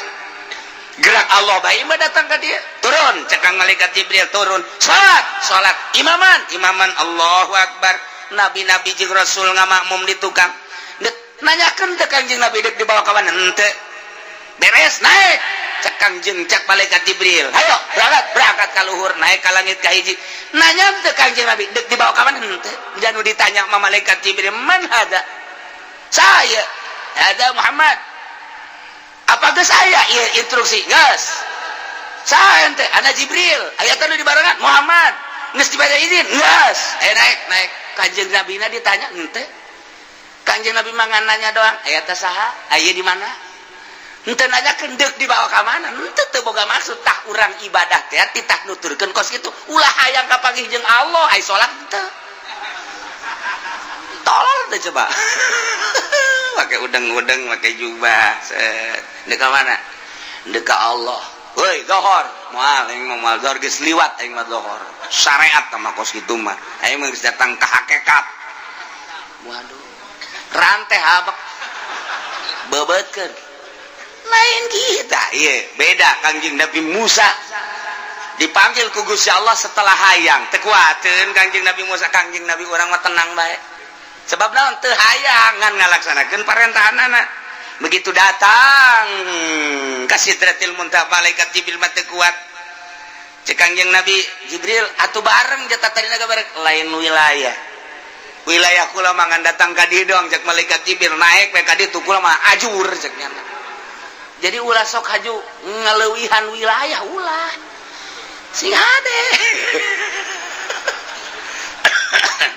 Gerak Allah bae mah datang ka dia. Turun, cek kang malaikat Jibril, turun, salat, salat, imaman, imaman, Allahu Akbar. Nabi-nabi jeung rasul ngamakmum di tukang. Dek nanyakeun teh Kangjeng Nabi dek dibawa ka mana, henteu. Beres, naik, cek Kangjeng, cek malaikat Jibril, hayo berangkat. Berangkat ka luhur, naik ka langit ka hiji. Nanya teh Kangjeng Nabi dek dibawa ka mana, henteu. Janu ditanya sama malaikat Jibril, man hada? Saya ada Muhammad. Apa geus aya ieu instruksi? Geus. Saya ente ana Jibril, aya teh nu dibarengan Muhammad. Geus dibere izin? Geus. Eh, naik, naik. Kanjeng Nabi na ditanya henteu. Kanjeng Nabi mah ngan nanya doang, aya teh saha? Aya di mana? Henteu nanyakeun deuk dibawa ka mana? Henteu, teu boga maksud. Tah, urang ibadah teh titah nuturkeun kos kitu. Ulah hayang kapanggih jeung Allah, ai salat henteu. Tolol teh coba. Pakai udeng-udeng, pakai jubah. Set. Dek ka mana? Dek ka Allah. Woi, gohor. Moal aing mah, moal zohor, geus liwat aing mah zohor. Syariat mah kos kitu mah. Aing mah geus datang ka hakikat. Waduh. Rantai habak. Bebeutkeun. Lain kita, ieu beda Kangjeng Nabi Musa. Dipanggil ku Gusti Allah setelah hayang. Teu kuateun Kangjeng Nabi Musa, Kangjeng Nabi urang mah tenang bae. Sebab naon, teu hayang ngan ngalaksanakeun parentahanana. Begitu datang ka Sidratil Muntaha, malaikat Jibril mah teu kuat. Cek Kangjeng Nabi Jibril, atuh bareng jatah tadina bareng lain wilayah. Wilayah kula mah ngan datang ka dieu doang, cek malaikat Jibril, naik we ka ditu kula mah ajur, cek nyana. Jadi ulah sok haju ngaleuwihan wilayah, ulah. Sing hade.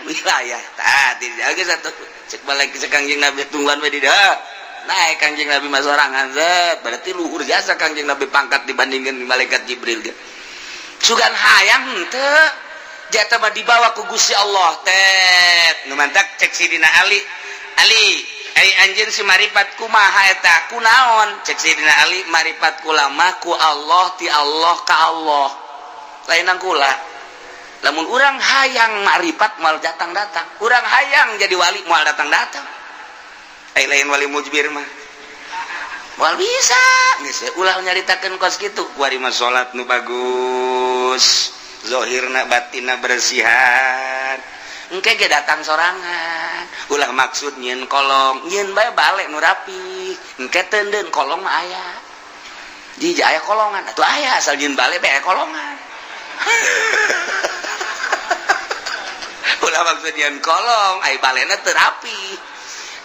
Wilayah tah dijaga satu cek malaikat, cek Kangjeng Nabi tungguan we di dieu. Naik Kangjeng Nabi mah sorangan zet, berarti luhur jasa Kangjeng Nabi pangkat dibandingkan malaikat Jibril ge. Sugan hayang henteu jatah mah dibawa ku Gusti Allah tet. Nu mantak cek Sidina Ali, Ali ai anjeun si maripat kumaha eta, kunaon? Cek Sidina Ali, maripat kula mah ku Allah, ti Allah ka Allah, lainan kula. Lamun urang hayang maripat moal datang-datang, urang hayang jadi wali moal datang-datang. Ai lain wali mujbir mah moal bisa. Geus ulah nyaritakeun kos kitu. Kuari mah salat nu bagus, zahirna batinna bersihan, engke ge datang sorangan. Ulah maksud nyieun kolong, nyieun bae balik nu rapi, engke teundeun kolong mah aya di aya kolongan atuh aya, asal nyieun balik bae kolongan. Ulah maksud nyieun kolong ai balena teu rapi,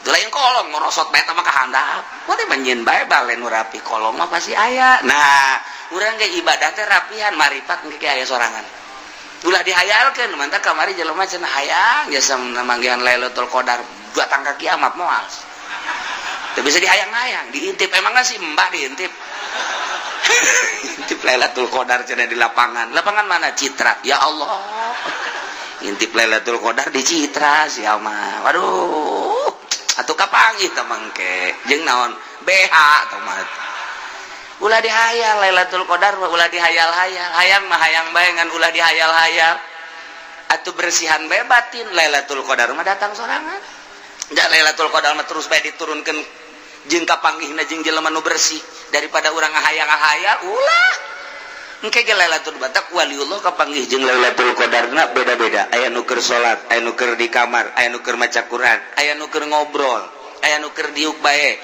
lain kolong ngorosot bae mah kahandap. Kuari mah nyieun bae bale nu rapi, kolong mah pasti aya. Nah, urang ge ibadah teh rapihan, maripat engke ge aya sorangan. Ulah dihayalkeun, mantak kamari jelema cenah hayang jasa manggihan Lailatul Qadar batang ka kiamat moal. Teu bisa dihayang-hayang, diintip emangna si Mbah diintip. Intip Lailatul Qadar cenah di lapangan. Lapangan mana? Citra. Ya Allah. Intip Lailatul Qadar di Citra sia mah. Waduh. Atuh kapanggih teh mangke jeung naon BH teh mah. Ulah dihayal Lailatul Qadar mah, ulah dihayal-hayal. Hayang mah hayang bae ngan ulah dihayal-hayal. Atuh bersihan bae batin, Lailatul Qadar mah datang sorangan. Da Lailatul Qadar mah terus bae diturunkeun jeung kapanggihna jeung jelema nu bersih daripada urang ngahayang-ngahayal ulah. Engke ge Lailatul Batak waliullah kapanggih jeung Lailatul Qadarna beda-beda. Aya nu keur salat, aya nu keur di kamar, aya nu keur maca Quran, aya nu keur ngobrol, aya nu keur diuk bae,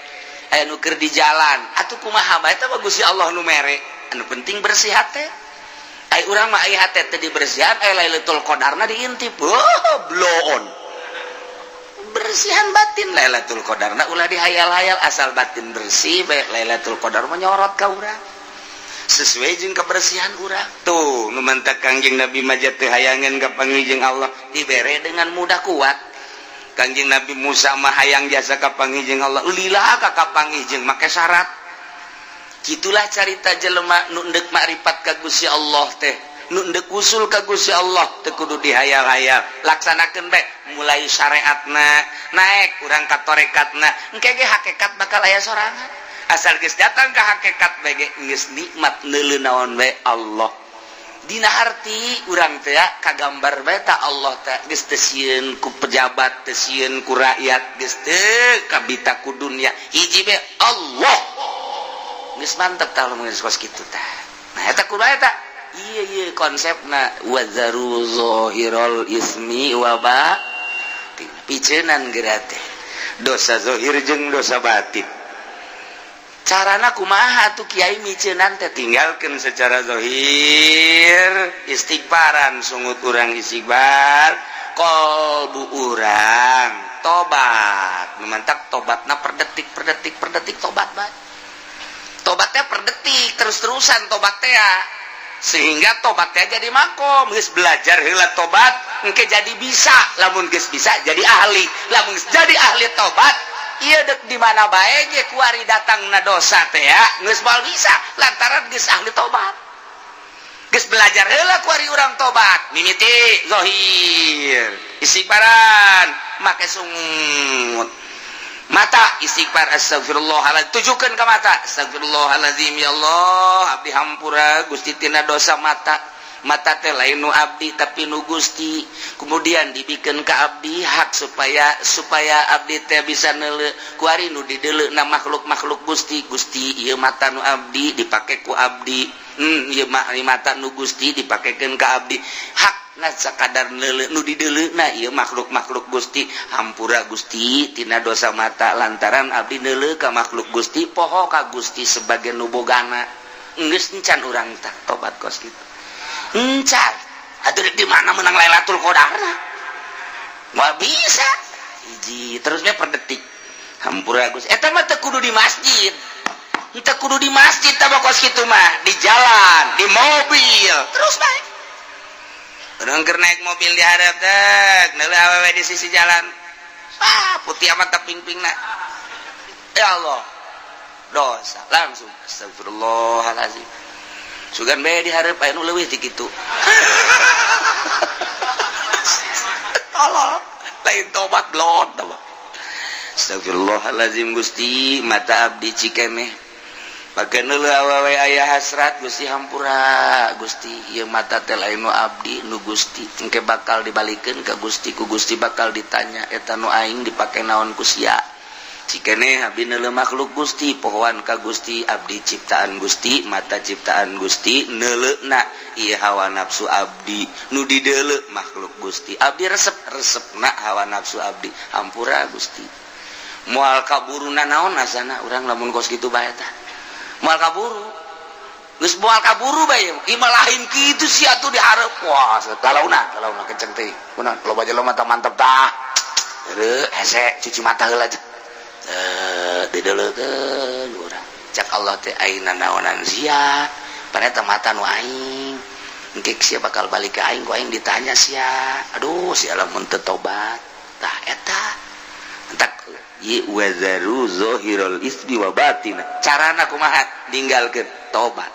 aya nu keur di jalan. Atuh kumaha bae eta mah Gusti Allah nu mere. Anu penting bersih hate. Ai urang mah ai hate teh dibersihan, ai Lailatul Qadarna diintip. Oh, blow on. Bersihan batin Lailatul Qadarna ulah dihayal-hayal, asal batin bersih bae Lailatul Qadar mah nyorot ka urang. Sesuai jeung kebersihan urang. Tuh, nu mantak Kangjeng Nabi mah teu hayangeun kapanggih jeung Allah dibere dengan mudah kuat. Kangjeng Nabi Musa mah hayang jasa kapanggih jeung Allah, lila ka kapanggih jeung make syarat. Kitulah carita jelema nu endek makrifat ka Gusti Allah teh, nu endek usul ka Gusti Allah teu kudu dihayal-hayal, laksanakeun bae mulai syariatna naik urang ka torekatna, engke ge hakikat bakal aya sorangan. Asal geus datang ka hakikat bae ge geus nikmat neuleu naon bae Allah. Dina harti urang teh kagambar bae ta Allah teh geus teu sieun ku pejabat, teu sieun ku rakyat, geus teu kabita ku dunya, hiji bae Allah. Geus mantep tah lamun geus kos kitu tah. Nah eta kudu eta. Ieu ieu konsepna wazaru zahirul ismi wa batin. Piceunan geura teh. Dosa zahir jeung dosa batin. Carana kumaha tuh kiai miceunan teh? Tinggalkeun secara zahir, istighfaran, sungut urang istighfar, kolbu urang tobat. Nu mantak tobatna per detik per detik per detik tobat bae. Tobatnya per detik terus-terusan tobat teh ya. Sehingga tobatnya jadi makom, geus belajar heula tobat, engke jadi bisa. Lamun geus bisa jadi ahli, lamun geus jadi ahli tobat, ieu dek di mana bae ge kuari datangna dosa teh ya geus moal bisa lantaran geus ahli tobat. Geus belajar heula kuari urang tobat, mimiti zahir, istighfaran, make sungut. Mata Istighfar, astagfirullahaladzim, tujukan ke mata. Astagfirullahaladzim, ya Allah, abdi hampura Gusti tina dosa mata. Mata teh lain nu abdi, tapi nu Gusti. Kemudian dibikin ke abdi hak supaya supaya abdi teh bisa neuleu. Kuari nu dideuleu na makhluk-makhluk Gusti. Gusti, ieu mata nu abdi dipake ku abdi. Ieu mata nu Gusti dipakekeun ka abdi hak ngan sakadar neuleu. Nu dideuleu na ieu makhluk-makhluk Gusti. Hampura Gusti tina dosa mata lantaran abdi neuleu ka makhluk Gusti, poho ka Gusti sebagai nu bogana. Geus encan urang tak tobat kos kitu? Encan atuh. Di mana menang Lailatul Qadarna? Moal bisa. Hiji terusnya per detik hampura Gusti. Eta mah teu kudu di masjid, teu kudu di masjid tah kos kitu mah. Di jalan, di mobil, terus bae. Urang keur naik mobil di hareup teh neuleuh awewe di sisi jalan. Ah, putih amat ping-pingna. Ya Allah, dosa langsung, astagfirullahalazim. Sugan bae di hareup aya nu leuwih ti kitu. Tolol, lain tobat, blot. Astagfirullahalazim, Gusti, mata abdi cikeneh pake neuleuh awewe aya hasrat. Gusti, hampura Gusti, ieu mata teh lain nu abdi, nu Gusti. Engke bakal dibalikeun ka Gusti, ku Gusti bakal ditanya, eta nu aing dipake naon ku sia? Cikeneh abdi neuleuh makhluk Gusti, pohoan ka Gusti, abdi ciptaan Gusti, mata ciptaan Gusti, neuleuhna ieu hawa nafsu abdi. Nu dideuleu makhluk Gusti, abdi resep resepna hawa nafsu abdi. Hampura Gusti. Moal kaburu naon asana urang lamun kos kitu bae tah. Moal kaburu, geus moal kaburu bae. Imah lain kitu sih atuh dihareup. Wah, lalauna lalauna kenceng teh kunaon loba jelema mata mantep tah. Heueuh, hese cuci mata heula. Eh, dideuleukeun urang. Cak Allah teh, aina naonan sia? Paneta mata nu aing, engke sia bakal balik ke aing, ku aing ditanya sia. Aduh, sia lamun teu tobat tah. Eta entak wazaru zahirul ismi wa batina. Carana kumaha ninggalkeun? Tobat.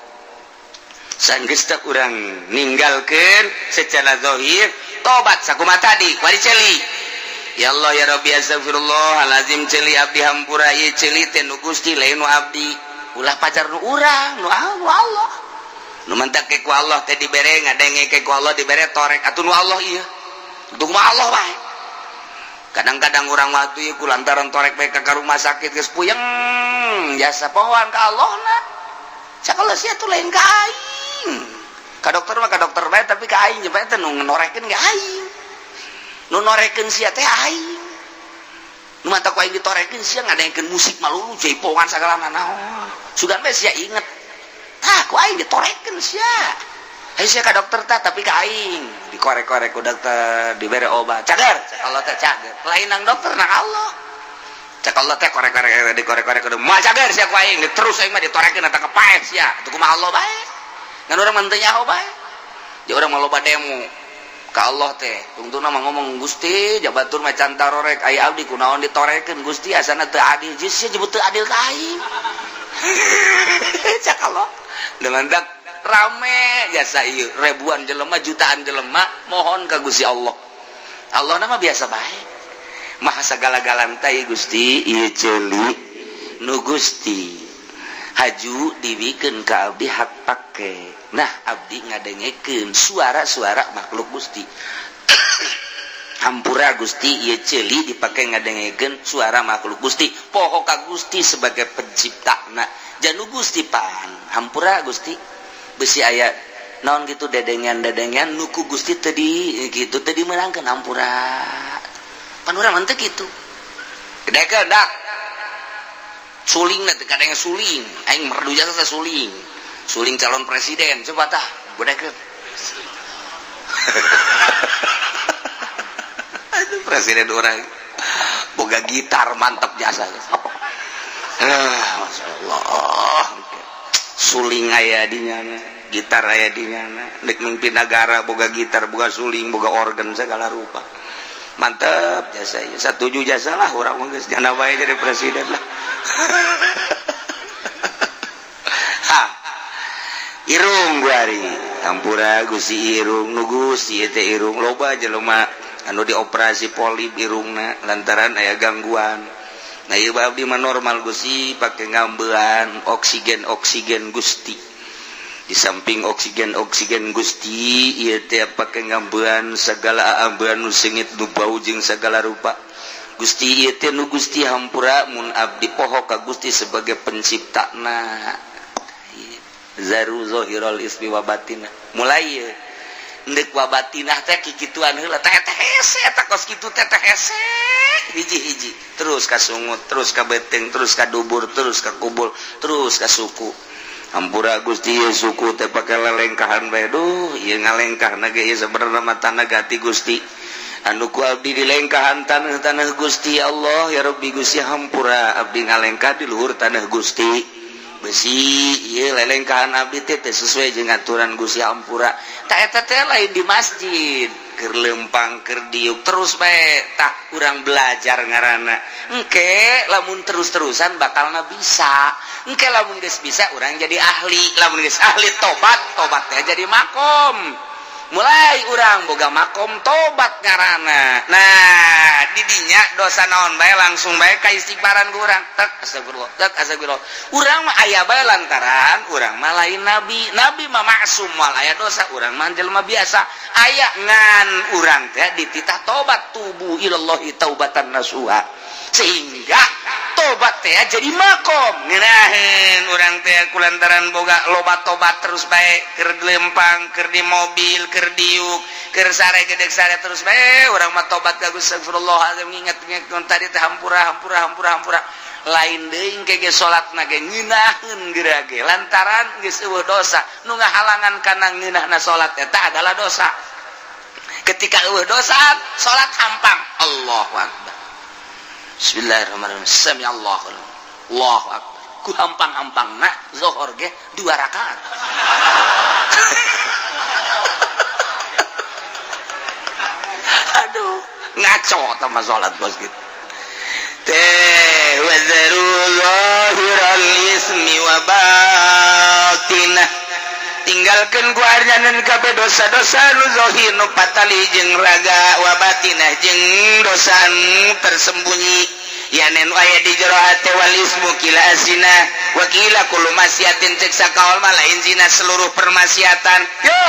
Sanggeus teh urang ninggalkeun secara zahir, tobat sakumaha tadi wari ceuli. Ya Allah, ya Rabbi, astagfirullahalazim, ceuli abdi hampura, ieu ceuli teh nu Gusti, lain nu abdi. Ulah pacar nu urang, nu Allah. Nu mantak ku Allah teh dibere ngadenge, ku Allah dibere torek atuh nu Allah ieu. Untuk mah Allah bae. Kadang-kadang orang waktu ieu lantaran torek bae ka rumah sakit geus puyeng jasa, pohoan ka Allah na. Cak Allah, sia tuh lain ka aing. Ka dokter mah ka dokter bae, tapi ka aing bae teh nu norekeun ge aing. Nu norekeun sia teh aing. Nu mata ku aing ditorekeun, sia ngadengkeun musik malulu, jaipongan sagala naon. Sugan bae sia inget. Tah, ku aing ditorekeun sia. Ayo sia ka dokter tah, tapi ka aing dikorek-korek ku dokter, dibere obat. Cager, cak Allah teh cager. Lain nang dokter, nang Allah. Cak Allah teh korek-korek, dikorek-korek kudu moal cager sia ku aing. Terus aing mah ditorekeun eta kepaeh sia. Atuh kumaha Allah bae. Ngan urang mah teu nyaho bae. Ja urang mah loba demo ka Allah teh. Tungtungna mah ngomong, Gusti, jabatur mah can tarorek, aya abdi kunaon ditorekeun Gusti, asana teu adil. Geus sia jebut teu adil ka aing. Cak Allah. Dengan dak rame jasa ieu ribuan jelema, jutaan jelema mohon ka Gusti Allah. Allah nama biasa bae. Maha sagala-galana Gusti. Ieu ceuli nu Gusti, haju dibikeun ka abdi hak pake. Nah, abdi ngadengekeun suara-suara makhluk Gusti. Hampura Gusti, ieu ceuli dipake ngadengekeun suara makhluk Gusti, poho ka Gusti sebagai pencipta. Nah, janu Gusti pan hampura Gusti, besi aya naon gitu dedengan-dedengan nu ku Gusti tadi gitu tadi menangkan. Hampura pan urang mah teu kitu. Gede dak suling nanti kadang suling aing merdu jasa suling, suling calon presiden. Coba tah godekeun. Aduh, presiden orang boga gitar mantap jasa. Ah, masya Allah, suling aya di nyana, gitar aya di nyana. Dek mimpin negara boga gitar, boga suling, boga organ segala rupa. Mantap jasa ya. Satuju jasa lah orang mah, geus jana bae jadi presiden lah. Ha, irung guari, hampura Gusti, irung nu Gusti teh irung. Loba jelema anu dioperasi polip irungna lantaran aya gangguan. Nah, ieu abdi mah normal Gusti, pake ngambean oksigen oksigen Gusti. Di samping oksigen oksigen Gusti, ieu teh pake ngambean segala ambean nu seungit, nu bau jeung segala rupa. Gusti, ieu teh nu Gusti hampura mun abdi poho ka Gusti sebagai penciptana. Zaru zahiral ismi wa batinah. Mulai ieu ndek wa batinah teh kikituan heula teh teh hese eta, kos kitu teh teh hese hiji-hiji, terus ka sungut, terus ka beteng, terus ka dubur, terus ka kubul, terus ka suku. Hampura Gusti, ieu suku teh pake lelengkahan bae. Duh, ieu ngalengkah ge ieu sebenarnya mah tanah gati Gusti, anu ku abdi dilengkahan tanah-tanah Gusti. Allah ya Rabbi, Gusti hampura abdi ngalengkah di luhur tanah Gusti. Besi ieu lelengkahan abdi teh teh sesuai jeung aturan Gusti, hampura. Tah, eta teh lain di masjid, keur lempang, keur diuk terus bae. Tah, urang belajar ngaranna. Engke lamun terus-terusan bakalna bisa. Engke lamun geus bisa, urang jadi ahli. Lamun geus ahli tobat, tobatnya jadi makom. Mulai urang boga makom tobat ngaranna. Nah, didinya dosa naon bae langsung bae ka istighfaran ku urang, tek astagfirullah, tek astagfirullah. Urang mah aya bae lantaran urang mah lain nabi. Nabi mah maksum, moal aya dosa. Urang mah jelema biasa aya, ngan urang teh dititah tobat, tubu ilallahi taubatan nasuha, sehingga tobat teh jadi makom ngeunaheun urang teh kulantaran boga loba tobat terus bae. Keur lempang, keur di mobil, keur diuk, keur sare, gedeg sare, terus bae urang mah tobat ka Gusti, astagfirullahaladzim, nginget-nginget tadi teh, hampura, hampura, hampura, hampura. Lain deui engke ge salatna ge ngeunaheun geura ge, lantaran geus euweuh dosa nu ngahalangan kana ngeunahna salat eta adalah dosa. Ketika euweuh dosa, salat hampang, Allahu akbar, bismillahirrahmanirrahim, sami Allahu, Allahu akbar, ku hampang-hampangna zohor ge dua rakaat. Aduh, ngaco sama salat bos gitu teh. Wadzaru zahiral ismi wa batinah, tinggalkan ku anjeun kabeh dosa-dosa nu zahir, nu patali jeung raga, wa batinah jeung dosa nu tersembunyi, yanen aya di jero hate. Wal ismu qila zina wa qila kullu maksiatin, cek sakaol mah lain zina, seluruh permaksiatan. Yo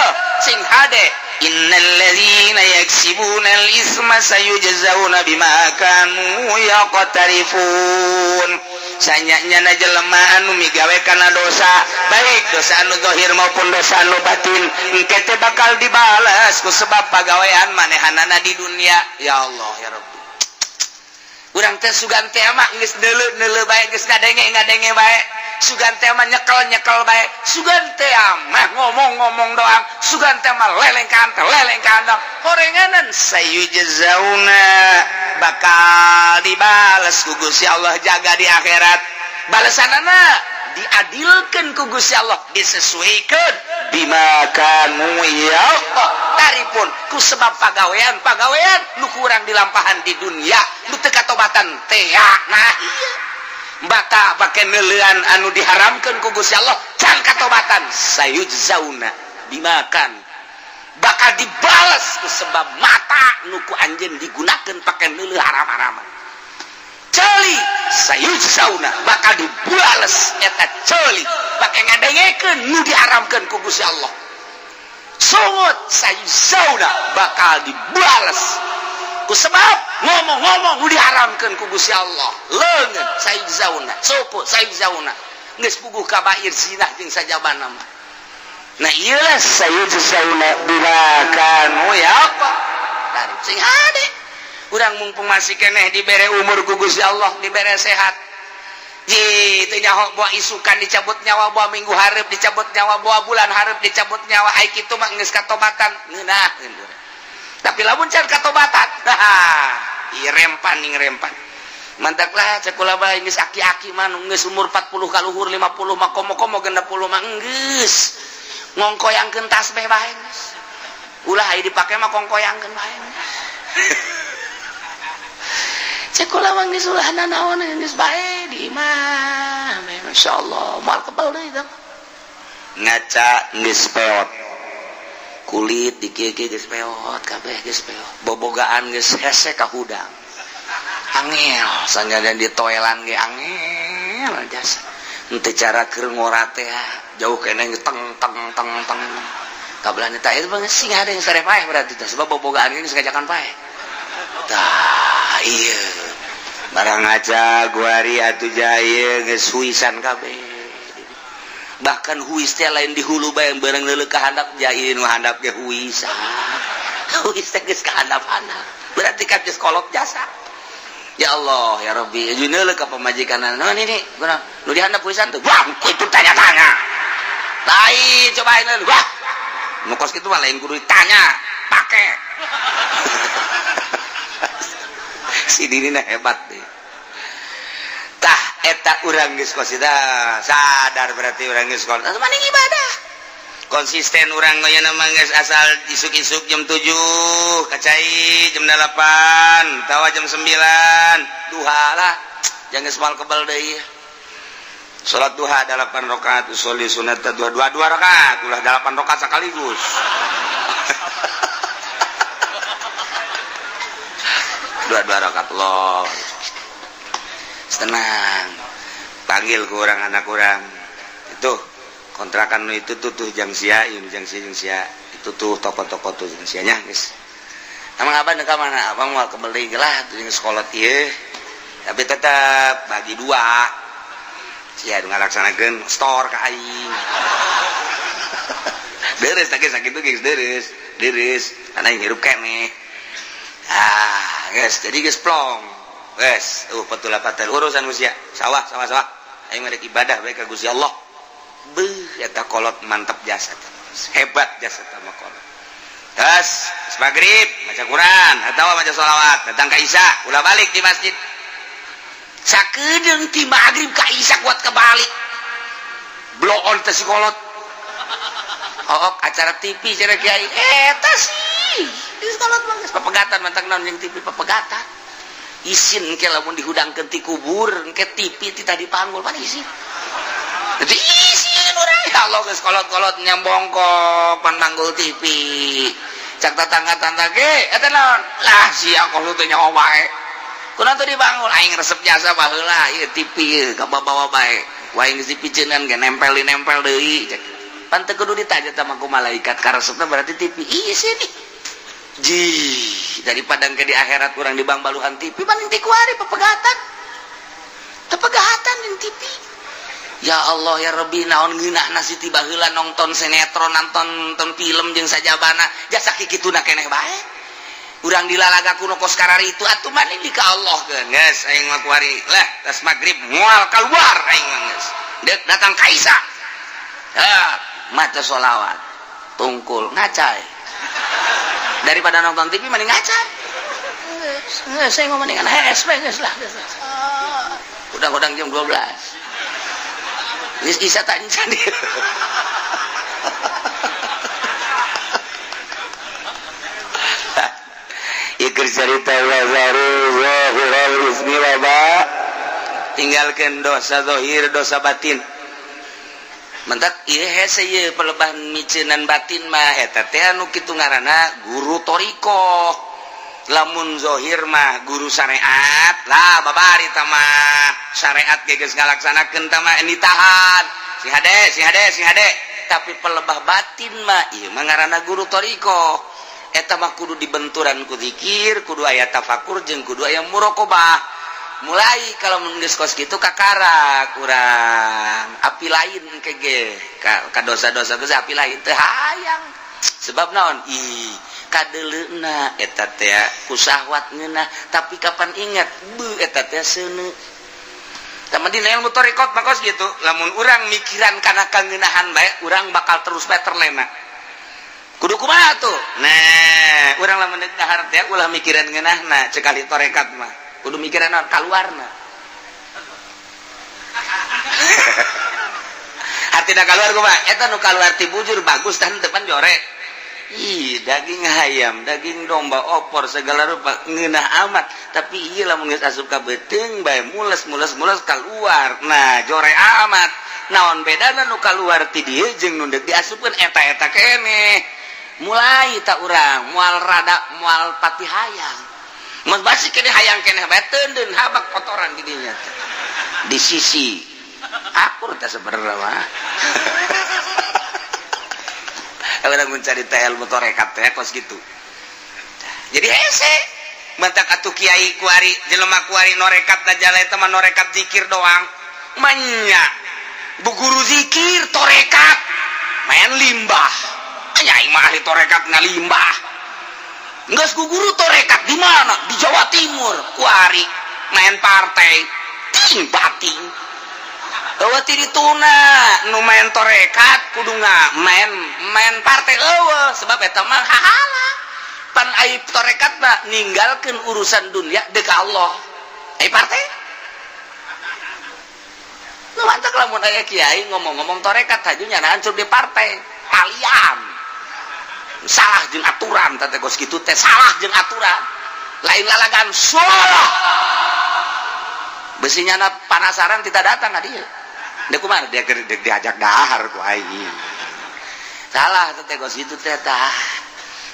sing hade, innal ladzina yaksibuna al isma sayujzauna bima kanu yaqtarifun. Sanyanya jelema anu migawe kana dosa, baik dosa anu zahir maupun dosa anu batin, engke teh bakal dibalas ku sebab pagawean manehanana di dunia. Ya Allah ya Rabbi, urang teh sugan teh mah geus neuleu-neuleu bae, geus ngadenge-ngadenge bae, sugan teh mah nyekel-nyekel bae, sugan teh mah ngomong-ngomong doang, sugan teh mah lelengkahan teh lelengkahan doang, horenganan. Sayujzauna, bakal dibales ku Gusti Allah jaga di akhirat. Balesanana diadilkan ku Gusti Allah, disesuaikan bima kanu yaqtarifun, ku sebab pagawean pagawean nu kurang dilampahan di dunia, nu teu katobatan teh. Nah iya, baka pake neuleuan anu diharamkeun ku Gusti Allah, can katobatan. Sayujzauna bimakan, bakal dibales ku sebab mata nu ku anjeun digunakeun pake neuleuh haram-haraman. Ceuli, sayujzauna, bakal dibales eta ceuli pake ngadengekeun nu diharamkeun ku Gusti Allah. Sungut, sayujzauna, bakal dibales ku sebab ngomong-ngomong nu diharamkeun ku Gusti Allah. Leungeun, sayujzauna. Suku, sayujzauna. Geus puguh kabair zina jeung sajabana mah. Nah iyalah, sayujzauna bima kanu yaqtarif. Sing hade urang, mumpung masih keneh dibere umur ku Gusti Allah, dibere sehat. Ji teu nyaho boa isukan dicabut nyawa, boa minggu hareup dicabut nyawa, boa bulan hareup dicabut nyawa. Ai kitu mah geus katobatan, ngeunaheun. Tapi lamun can katobatan, ieu rempan ning rempan. Mantaklah cek kula bae, geus aki-aki mah nu geus umur 40 ka luhur, 50 mah, komo-komo 60 mah, geus ngongkoyangkeun tasbih bae geus. Ulah aya dipake mah, kongkoyangkeun bae. Cek kula mah geus ulah nanaon, geus bae di imah. Masyaallah, moal kebal deui tah. Ngaca geus peot, kulit di kieu geus peot kabeh, geus peot, bobogaan geus hese ka hudang. Angel sanajan di toelan ge angel jasa. Henteu cara keur ngora teh jauh keneh teng teng teng teng. Kabelah teh itu bang sing ada yang sare paeh berarti teh sebab bobogaan ini sekajakan paeh. Tah iya. Barang aja guari atuh jaya geus huisan kabeh. Bahkan huis teh lain di hulu bae bareng leuleuk ka handap jai nu handap ge huisan. Huis teh geus ka handap-handap. Berarti kan geus kolot jasa. Ya Allah ya Rabbi, jeung leuleuk ka pamajikan naon ini? Kunaon? Nu di handap huisan tuh. Wah, itu tanya-tanya. Lain cobain wah. Nu kos kitu mah lain kudu ditanya, pake. Si diri hebat deh. Tah eta urang geus kos sadar berarti urang geus kos maning ibadah konsisten urang aya mah geus asal isuk-isuk jam 7 kacai jam 8 tawa jam 9 duha lah jangan geus moal kebal deui salat duha 8 rakaat usolli sunat dua dua dua rakaat ulah 8 rakaat sekaligus. Dua dua rakaat Allah tenang panggil ke orang anak orang itu kontrakan itu tuh tuh jang sia ini jang sia jang sia itu tuh toko-toko tuh jang sianya guys. Emang abang ka mana? Abang mau kebeli lah tuh jeung sekolah ieu tapi tetap bagi dua sia nu ngalaksanakeun store ka aing. Deres teh sakitu geus deres deres karena aing hirup keneh. Ah guys jadi geus plong guys petul patel urusan usia sawah sawah sawah aing merek ibadah bae ka Gusti Allah. Beuh eta kolot mantap jasa hebat jasa sama kolot. Geus maghrib maca Quran atawa maca sholawat datang ka Isya ulah balik di masjid. Sakedeung ti maghrib ka Isya kuat kebalik. Bloon teh si kolot. Oh, acara TV cenah kiai eta sih. Di kolot mah geus papegatan mantang naon jeung TV papegatan. Isin engke lamun dihudangkeun ti kubur engke TV ti tadi panggul pan isin. Jadi isin urang ya Allah geus kolot-kolot nyambongkok pan manggul TV. Cak tetangga-tetangga ge eta naon? Lah sia kolot teh nyaho bae. Kunaon teu dibangun aing resep jasa baheula ieu TV ieu kabawa bae. Ku aing geus dipiceunan ge nempel-nempel deui cek. Pan teu kudu ditanya tah ku malaikat karesepna berarti TV isin nih. Jih, daripada ke di akhirat kurang di bang baluhan TV paling tikuari pepegatan. Tepegatan jeung TV. Ya Allah ya Rabbi naon ngeunahna si ti baheula nonton sinetron nonton film jeung sajabana jasa kikituna keneh bae. Urang dilalaga kuno kos kararitu atuh maning di ka Allah keun geus aing mah kuari lah tas magrib moal kaluar aing mah geus. Deuk datang ka Isa. Ha, maca sholawat tungkul ngacai. Daripada nonton TV mending ngaca. Saya mau mendingan HSP geus lah. Udang-udang jam 12. Geus isa tak encan. Ieu keur carita wazaru ismi wa tinggalkeun dosa zahir dosa batin. Mentak ieu hese ieu pelebah miceunan batin mah eta teh anu kitu ngaranna guru thariqah. Lamun zahir mah guru syariat lah babari tah mah syariat ge geus ngalaksanakeun tah mah ditahan. Si hade si hade si hade tapi pelebah batin mah ieu mah ngaranna guru thariqah. Eta mah kudu dibenturan ku zikir, kudu aya tafakur jeung kudu aya muraqabah. Mulai kalau geus kos kitu kakara kurang api lain engke ge ka dosa-dosa geus api lain teu hayang sebab naon ih kadeuleuna eta teh ku syahwat ngeunah tapi kapan ingat beuh eta teh seuneu tah dina ilmu thariqat mah kos kitu lamun urang mikiran kana kangeunahan bae urang bakal terus bae terlena kudu kumaha tuh nah urang lamun deuk dahar teh ulah mikiran ngeunahna cek ahli tarekat mah kudu mikiran naon kaluarna. Hatina kaluar kumaha eta nu kaluar ti bujur bagus tah depan jore. Ih daging hayam, daging domba, opor segala rupa ngeunah amat tapi ieu lamun geus asup ka beuteung bae mules-mules-mules kaluar. Nah jore amat. Naon bedana nu kaluar ti dieu jeung nu deuk diasupkeun eta-eta keneh. Mulai tak urang moal rada moal pati hayang. Mun basi keneh hayang keneh bae teundeun habak kotoran di dinya teh. Di sisi akur teh sebenarnya mah. Urang mencari teh ilmu tarekat teh kos kitu. Jadi hese mantak atuh kiai kuari jelema kuari norekat da jala eta mah norekat zikir doang. Manya bu guru zikir torekat main limbah. Nya aing mah ahli torekat ngalimbah. Geus ku guru torekat di mana? Di Jawa Timur kuari main partai ting bating. Eueuh ti dituna nu main torekat kudu main main partai eueuh sebab eta mah hahala. Pan ai torekat mah ninggalkeun urusan dunia deuk ka Allah. Ai partai? Nu mantak lamun aya kiai ngomong-ngomong torekat haju nyana hancur di partai. Kalian salah jeung aturan teh kos kitu teh salah jeung aturan. Lain lalagan salah. Besi nyana panasaran tidak datang ka dieu. Dia kumaha dia diajak dahar ku aing. Salah teh kos kitu teh tah.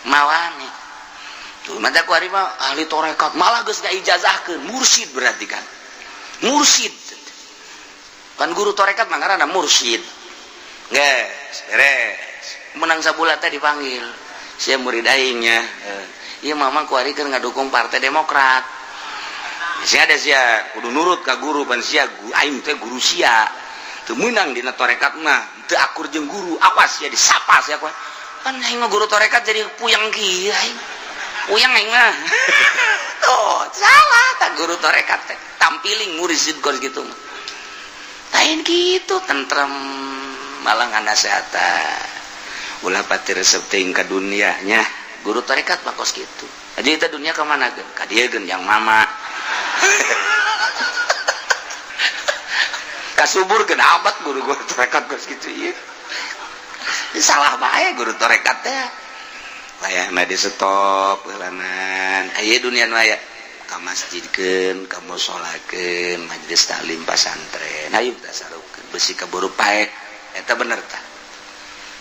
Mawani. Tuh mata ku ari mah ahli tarekat malah geus ngaijazahkeun mursyid berarti kan. Mursyid. Kan guru tarekat mah ngaranna mursyid. Geus beres. Menang sabulan teh dipanggil. Sia murid aingnya. Ieu mama ku ari keur ngadukung Partai Demokrat. Sia ada sia kudu nurut ka guru pan sia aing teh guru sia. Teu meunang dina tarekat mah, teu akur jeung guru, awas sia disapa sia ku. Pan aing mah guru tarekat jadi puyeng kieu aing. Puyeng aing mah. Tuh, salah tak guru tarekat teh. Tampiling mursyid kos kitu mah. Lain kitu tentrem malah nganasehatan. Ulah pati resep teuing ka dunia nya. Guru tarekat mah kos kitu. Jadi eta dunia ka mana geun? Ka dieu geun yang mama. Kasubur geun abad guru guru tarekat kos kitu ieu. Salah bae guru tarekat teh. Layana di stop heulanan. Aya dunia nu aya ka masjidkeun, ka musolakeun, majelis taklim pasantren. Hayu tasarufkeun besi kaburu pae. Eta bener tah.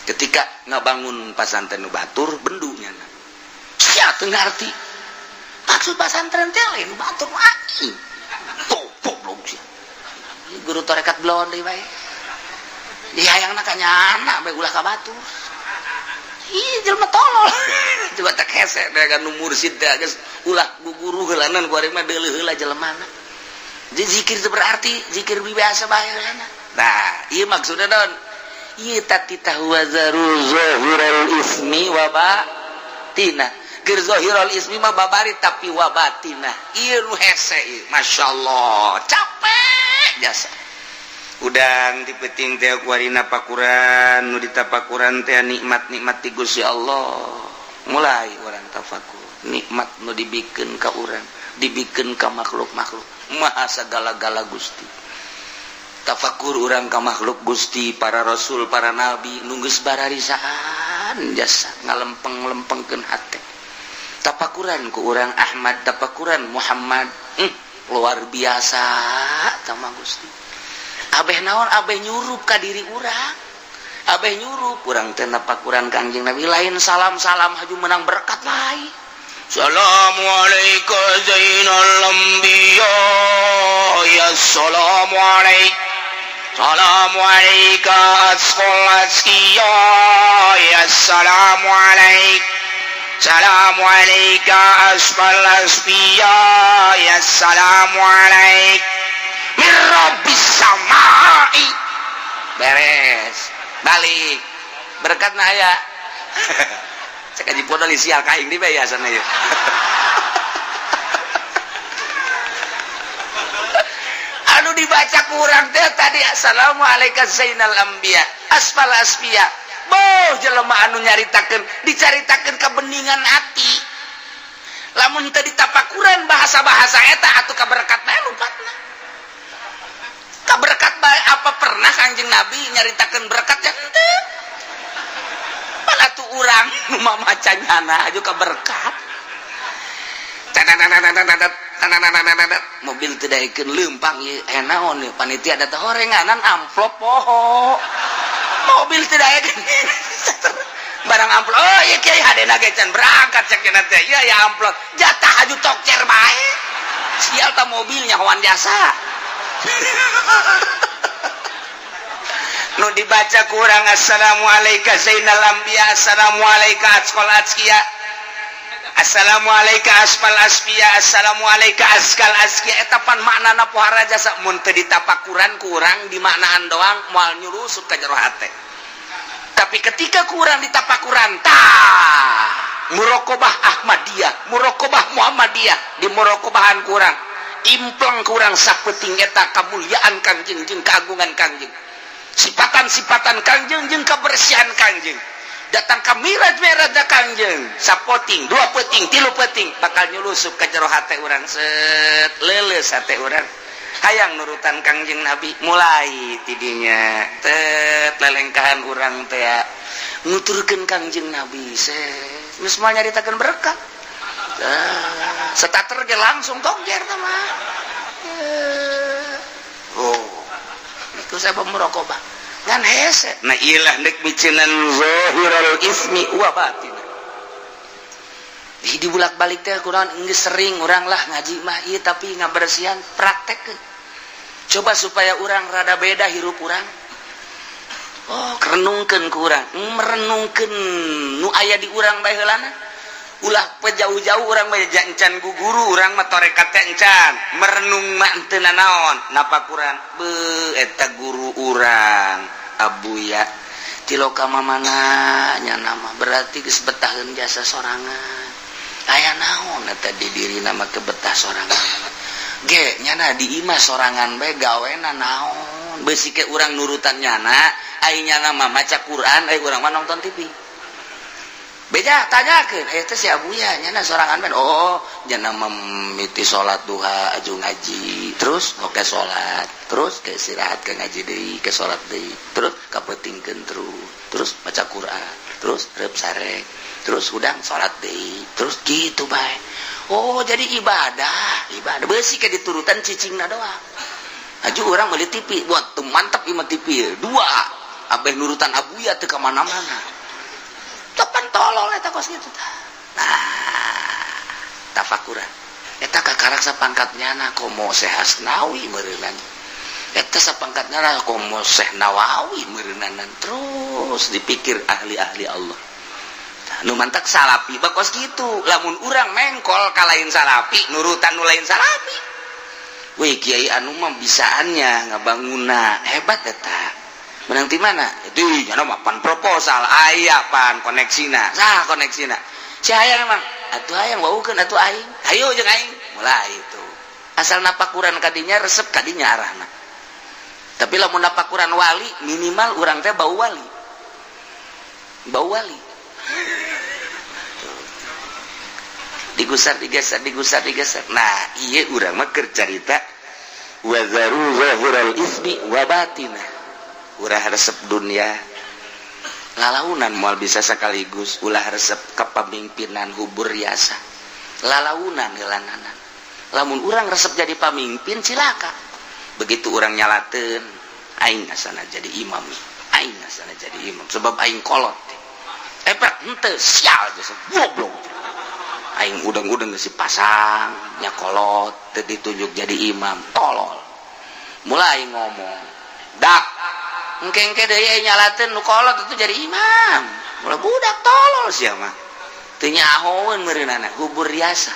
Ketika ngabangun pasantren nu batur bendu nyana. Sia teu ngarti. Maksud pasantren teh lain nu batur aing. Tuh goblok sia. Guru tarekat belon deui bae. Dihayangna ka nyana bae ulah ka batur. Ih jelema tolol. Coba tak hese kan nu mursyid teh geus ulah guru heulanan ku ari mah deuleuh heula jelemana. Jadi zikir teu berarti zikir biasa bae heulana. Nah, ieu maksudna naon? Ieu tatitah wazaru zahirul ismi wa batina. Keur zahirul ismi mah babari tapi wa batina. Ieu nu hese ieu. Masyaallah, capek jasa. Udang di peuting teh kuarina pakuran nu ditapakuran teh nikmat-nikmat ti Gusti Allah. Mulai urang tafakur, nikmat nu dibikeun ka urang, dibikeun ka makhluk-makhluk. Maha sagala-gala Gusti. Tafakur urang ka makhluk Gusti, para rasul, para nabi nu geus bararisaan jasa ngalempeng-lempengkeun hate. Tapakuran ku urang Ahmad, tapakuran Muhammad. Luar biasa tama Gusti. Abeh naon abeh nyurup ka diri urang. Abeh nyurup urang teh napakuran ka Kangjeng Nabi lain salam-salam haju menang berkat lain. Assalamualaikum zainal anbiya ya assalamualaikum. Assalamualaikum asqal asqiya ya assalamualaikum. Assalamualaikum asqal asfiya ya assalamualaikum. Min rabbis samai. Beres. Balik. Berkat na aya. Cek aji podol sial ka aing di bae asana ieu. Anu dibaca kurang teh tadi assalamualaikum zainal anbiya asfal asfiya. Boh jelema anu nyaritakeun dicaritakeun kebeningan hati. Lamun teu ditapakuran bahasa-bahasa eta atuh kaberkat bae lupatna. Kaberkat bae apa pernah Kangjeng Nabi nyaritakeun berkat ya henteu. Pan atuh urang nu mamaca nyana aju kaberkat. Mobil teu daekeun leumpang ieu aya naon ieu panitia da teh horenganan amplop poho. Mobil teu daekeun. Barang amplop, oh iya kiai hadena ge can berangkat cek teh. Iya ya amplop, jatah aju tokcer bae. Sial ta mobilnya kawan jasa. Nu dibaca kurang assalamualaikum zainal anbiya, assalamualaikum atqal atqiya, assalamualaikum asfal asfiya, assalamualaikum askal asqiya. Eta pan maknana pohara jasa mun teu ditapakuran kurang dimaknaan doang moal nyurusup ka jero hate. Tapi ketika kurang ditapakuran tah muraqabah Ahmadiyah, muraqabah Muhammadiyah, di muraqabahan kurang impleng kurang sapeting eta kamuliaan Kangjeng jeung keagungan Kangjeng, sipatan-sipatan Kangjeng jeung kebersihan Kangjeng. Datang ka miraj-miraj Kangjeng sapoting, dua peting, tilu peting bakal nyulusup ka jero hate urang, set leuleus hate urang hayang nurutan Kangjeng Nabi. Mulai tidinya tet lelengkahan urang teh nuturkeun Kangjeng Nabi, set geus moal nyaritakeun berkat. Setater ge langsung tongjer teh mah. Oh itu saya muraqabah ngan hese. Nah ilah nek miceunan zahirul ismi wa batin. Di bulak-balik teh kurang geus sering urang lah ngaji mah ieu, tapi ngabersihan praktekkeun. Coba supaya urang rada beda hirup urang. Oh, renungkeun ku urang, merenungkeun nu aya di urang bae heulana. Ulah jauh-jauh urang mah encan guguru urang mah tarekat teh encan merenung mah teu nanaon napakuran beuh eta guru urang Abuya tiloka mamana nya nama berarti geus betaheun jasa sorangan. Aya naon eta di diri nama kebetah sorangan ge nyana di imah sorangan bae gawena naon beusi ke urang nurutan nyana ai nyana mah maca Quran ai urang mah nonton TV. Beja tanyakeun eta si Abuya nyana sorangan bae. Oh nyana mimiti salat duha aju ngaji terus oke salat terus ke istirahat ke ngaji deui ke salat deui terus kapeutingkeun terus terus maca Quran terus reup sare terus udang salat deui terus gitu bae. Oh jadi ibadah ibadah beusi ke diturutan cicingna doang aju urang meuli TV buat tuh mantap ieu mah TV dua abeh nurutan Abuya teu ka mana-mana. Tepan tolol eta kos kitu tah. Nah, tafakuran. Eta kakarak sapangkat nyana komo Syekh Asnawi meureunan. Eta sapangkat nyana komo Syekh Nawawi meureunanan. Terus dipikir ahli-ahli Allah. Nu mantak salapi bakos kitu. Lamun urang mengkol ka lain salapi, nurutan nu lain salapi. Wih kiai anu mah bisaannya ngabanguna hebat eta. Menang di mana? Itu nyana mah pan proposal aya pan koneksina. Sah koneksina. Si hayang emang atuh hayang waukeun atuh aing. Hayu jeung aing. Mulai itu. Asal napakuran kadinya resep kadinya arahna. Tapi lamun napakuran wali minimal urang teh bau wali. Bau wali. Digusar digeser digusar digeser. Nah, ieu urang mah keur carita wa zaru zahiral ismi wa batinah. Ulah resep dunia lalaunan moal bisa sekaligus. Ulah resep kepemimpinan hubur riasa lalaunan heulananan. Lamun urang resep jadi pamimpin cilaka. Begitu urang nyalateun aing asana jadi imam, aing asana jadi imam sebab aing kolot. Epek henteu sial jasa goblok. Aing udang-udang geus dipasang nya kolot teu ditunjuk jadi imam tolol. Mulai ngomong dak engke-engke deui nyalateun nu kolot itu jadi imam. Mulai budak tolol sia mah. Teu nyahoeun meureunana hubur riasa.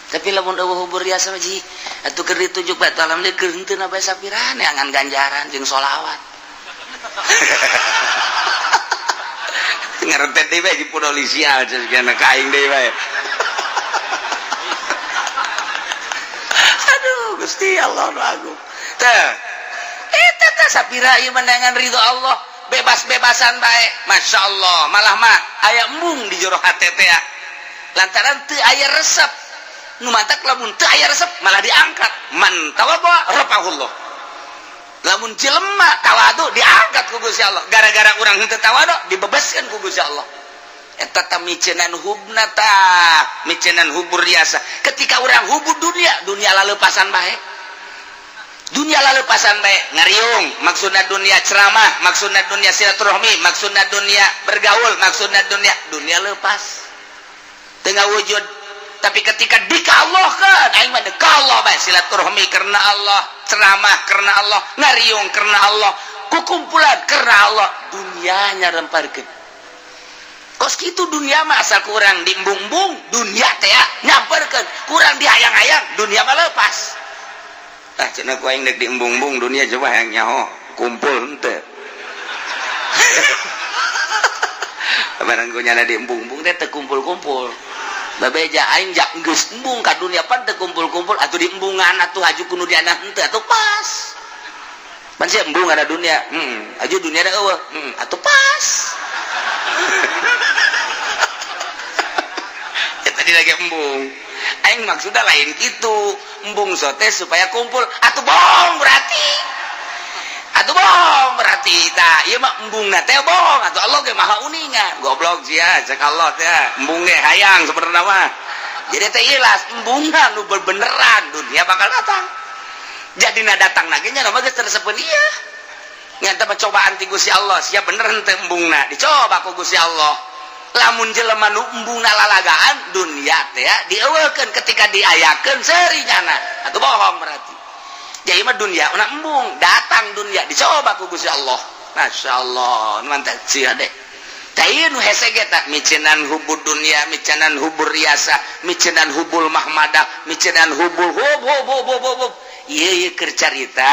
Tapi lamun eueuh hubur riasa mah ji atuh keur ditunjuk bae alhamdulillah keur henteu na bae sapirane angan ganjaran jeung sholawat. Ngarentet deui bae jeung sial cenah ka aing deui bae. Aduh Gusti Allah nu agung. Teh eta teh sapira ieu menangan ridho Allah bebas-bebasan bae. Masya Allah malah mah aya embung di jero hate teh lantaran teu aya resep. Nu mantak lamun teu aya resep malah diangkat. Man tawadhu rafa'ahullah. Lamun jelema tawadu diangkat ku Gusti Allah. Gara-gara urang henteu tawadu dibebaskeun ku Gusti Allah. Eta tah miceunan hubna tah, miceunan hubur riasa. Ketika urang hubur dunia, dunia laleupasan bae. Dunia lalepasan bae ngariung, maksudna dunia ceramah, maksudna dunia silaturahmi, maksudna dunia bergaul, maksudna dunia dunia lepas tengah wujud. Tapi ketika dikallahkan, aing mah Allah bae, silaturahmi karena Allah, ceramah karena Allah, ngariung karena Allah, kukumpulan karena Allah, dunianya remparkeun. Kos kitu dunia mah, asal kurang diembung-embung dunia teh ya, nyamperkeun, kurang dihayang-hayang dunia mah lepas. Ah, cenah ku aing dek diembung-embung dunia, coba hayang nyaho kumpul henteu. Barang ku nyana diembung-embung teh teu kumpul-kumpul. Babeja aing jak geus embung ka dunia pan teu kumpul-kumpul atuh, diembungan atuh haju ku nu diana henteu atuh pas. Pan sia embung ada dunia, aju dunia da eueuh, atuh pas. Ya tadi lagi embung. Aing maksudnya lain gitu, embung sote supaya kumpul atuh bohong berarti, atuh bohong berarti. Tah ieu mah embungna teh bohong atuh. Allah ge maha uninga, goblok sia, cek Allah teh embung ge hayang sebenarnya mah. Jadi teh ikhlas embungna nu beneran dunia bakal datang. Jadi na datang lagi nya mah geus tersepeun ieu nyata cobaan ti Gusti Allah, sia bener henteu embungna dicoba ku Gusti Allah. Lamun jelema nu embungna lalagaan dunia teh dieuweukeun, ketika diayakeun seuri nyana atuh bohong berarti. Jadi mah dunia una embung datang dunia dicoba ku Gusti Allah. Masya Allah, mantap sia deh. Tah ieu nu hese ge tah micenan hubud dunia, micenan hubur riasa, micenan hubul mahmadah, micenan hubul hub hub hub hub hub. Ieu ieu keur carita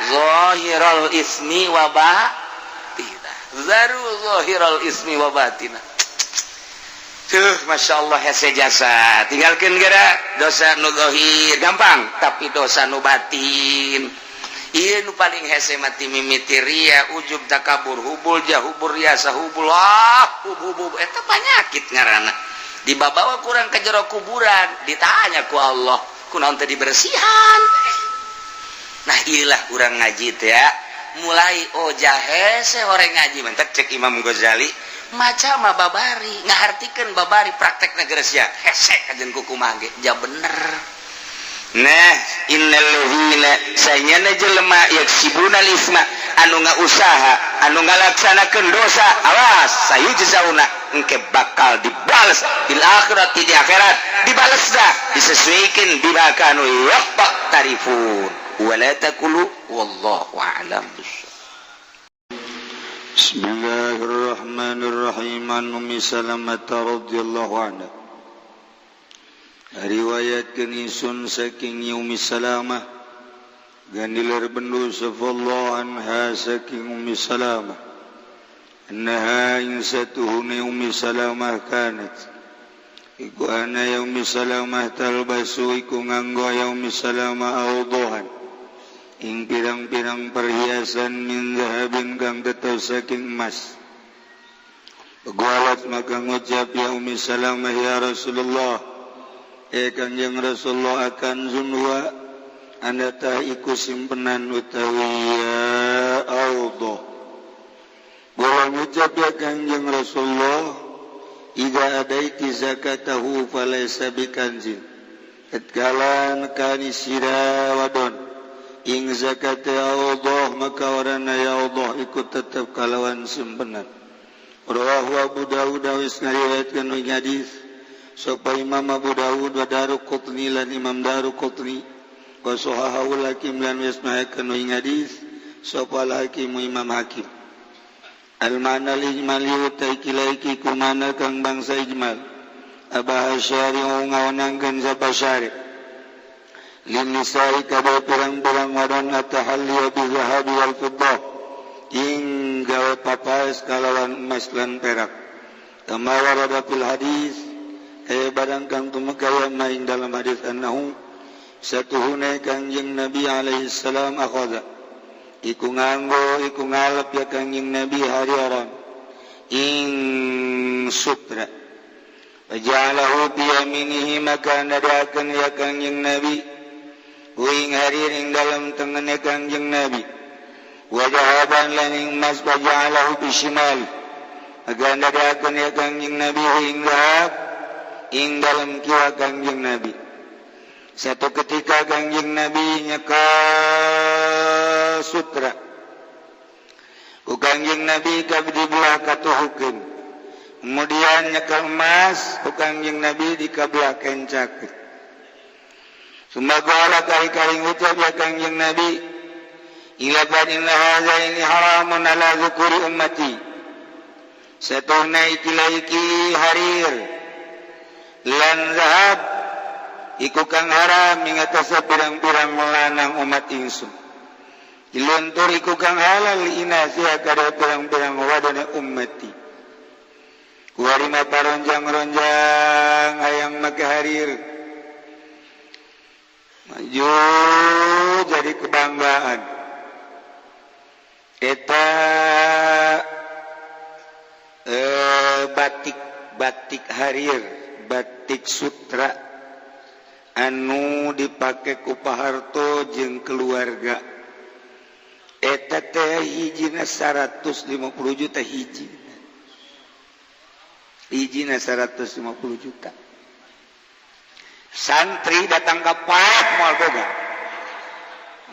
zahiral ismi wa batina. Zaru zahiral ismi wa batina. Tuh, Masya Allah, hese jasa tinggalkan gara dosa nu zahir gampang, tapi dosa nu batin ieu nu paling hese mati, mimiti ria, ujub, takabur, hubul jah, hubur riasa, hubul ah hub hub hub, eta penyakit ngaranna. Dibabawa kurang ke jero kuburan, ditanya ku Allah, kunaon teh dibersihan. Nah, iyalah kurang ngaji teh ya, mulai oh jahese orang ngaji mentek. Cek Imam Ghazali, maca mah babari, ngahartikeun babari, praktek negara sia hese kajen kuku mage ja bener. Nah, innal ladzina sanyana jelema yaksibuna isma anu ngausaha, anu ngalaksanakeun dosa, awas, sayujzauna engke bakal dibales fil akhirati, di akhirat dibales dah disesuaikan bima kanu yaqtarifun. Wala taqulu, wallahu a'lam. بسم الله الرحمن الرحيم. عن أم سلمة رضي الله عنها، riwayatkeun ingsun saking Ummi Salamah, gandiler bendu safallahu anha saking Ummi Salamah, annaha ing satuhune Ummi Salamah, kanat iku ana ya Ummi Salamah, talbasu iku nganggo ya Ummi Salamah, awdahan ing pirang-pirang perhiasan, min zahabin kang tetep saking emas. Qalat maka ngucap ya Ummi Salamah, ya Rasulullah, eh Kanjeng Rasulullah, akanzun huwa ana tah iku simpenan utawi ya Allah. Kula ngucap ya Kanjeng Rasulullah, idza adaiti zakatahu falaysa bikanzin, tatkala nekani sira wadon ing zakat ya Allah, maka warana ya Allah ikut tetap kalawan simpenan. Rawahu Abu Dawud, wis ngariwayatkeun ing hadis sapa Imam Abu Dawud, wa Daruqutni lan Imam Daruqutni, wa sahahahu Hakim lan wis naikeun ing hadis sapa Hakim, Imam Hakim. Al ma'na al ijmali utai kilaiki kumana kang bangsa ijmal, abaha syari'u ngawenangkeun sapa syari' lin nisa'i kada pirang-pirang wadon, at-tahalli bi zahabi wal fiddah ing gawe papaes kalawan emas lan perak, kama warada fil hadis kaya barang kang tumeka maing dalam hadis, annahu satuhune Kangjeng Nabi alaihi salam, akhadha iku nganggo iku ngalep ya Kangjeng Nabi, hariran ing sutra, waja'alahu bi yaminihi maka nadakeun ya Kangjeng Nabi ing harir ing dalam tengene Kangjeng Nabi, wa dhahaban lan ing emas, waja'alahu bi shimali maka nadakeun ya Kangjeng Nabi ing dhahab ing dalam kiwa Kangjeng Nabi. Satu ketika Kangjeng Nabi nyekel sutra ku Kangjeng Nabi kabdi buah katuhukeun, kemudian nyekel emas ku Kangjeng Nabi dikabelah kencakeun. Summa qala kari-kari ngucap ya Kangjeng Nabi, ilaban inna hadza ini haramun ala dzukuri ummati. Satuna iki harir lan zahab iku kang haram ing atase pirang-pirang lanang umat ingsun. Iluntur iku kang halal inasiha kada pirang-pirang wadone ummati. Kuari mah paronjang-ronjang hayang make harir maju jadi kebanggaan eta batik, batik harir, batik sutra anu dipake ku Pak Harto jeung keluarga eta teh hijina 150 juta, hiji hijina 150 juta. Santri datang ke paek moal boga,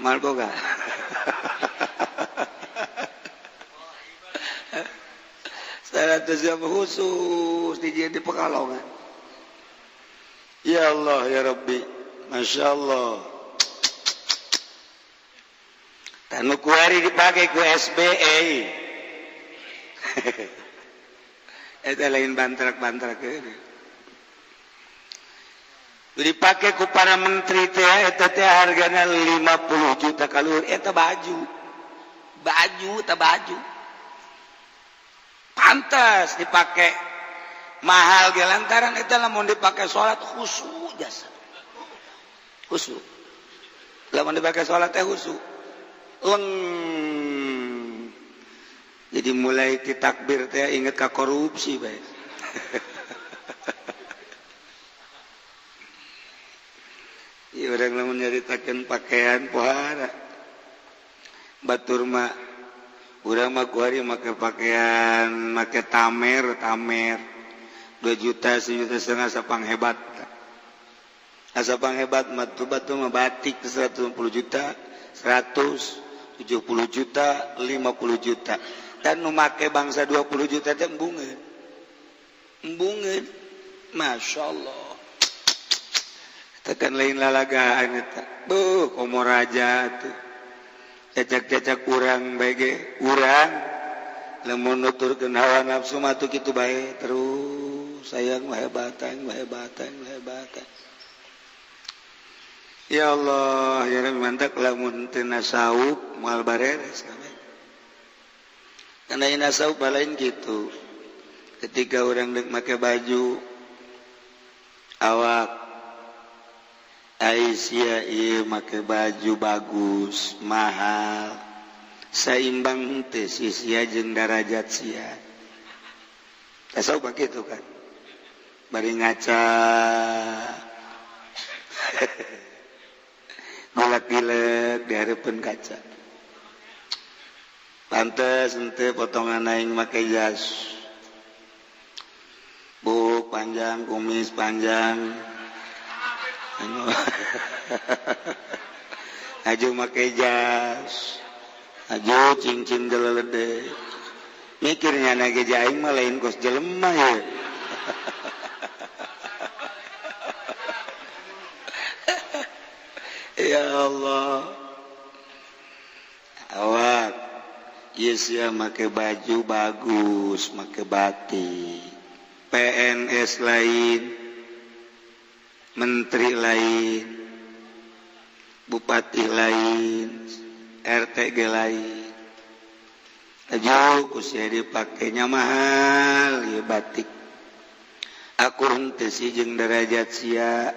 moal boga. 100 khusus di di Pekalongan. Ya Allah ya Rabbi, Masya Allah. Tanu kuari dipakai ku SBE. Eta lain bantrak-bantrak ini. Dipakai ku para menteri teh eta teh hargana 50 juta kalur eta baju. Baju eta baju. Pantas dipakai mahal ge lantaran eta lamun dipakai salat khusyuk jasa. Khusyuk. Lamun dipakai salat teh khusyuk. Leng. Jadi mulai ti takbir teh inget ka korupsi bae. Ieu urang lamun nyaritakeun pakaian pohara. Batur mah urang mah kuari make pakaian make tamer, tamer 2 juta, 1,5 juta sapang hebat. Asapang hebat mah tuh batu mah batik 150 juta, 170 juta, 50 juta. Dan nu make bangsa 20 juta teh embungeun. Embungeun. Masya Allah. Tekan lain lalagaan eta. Beuh, komo raja tuh. Cacak-cacak urang bae ge, urang lamun nuturkeun hawa nafsu mah tuh kitu bae terus. Sayang mah hebatan, mah hebatan, mah hebatan. Ya Allah, ya Rabbi, mantap lamun teu nasaup moal bareres kabeh. Karena nasaup lain gitu. Ketika orang dek make baju awak Aisyah ieu make baju bagus, mahal. Saimbang teu si sia jeung darajat sia. Tasawuf kitu kan. Bari ngaca. Ngolak-gilek di hareupeun kaca. Pantes henteu potongan aing make jas. Buk panjang, kumis panjang. Aju make jas. Aju cincin gelede. Mikirnya na ge aing mah lain kos jelema ya. Ya Allah. Awak ieu sia make baju bagus, make batik. PNS lain, menteri lain, bupati lain, RTG lain. Aju ku sia dipakenya mahal ieu batik. Akur henteu sih jeung derajat sia.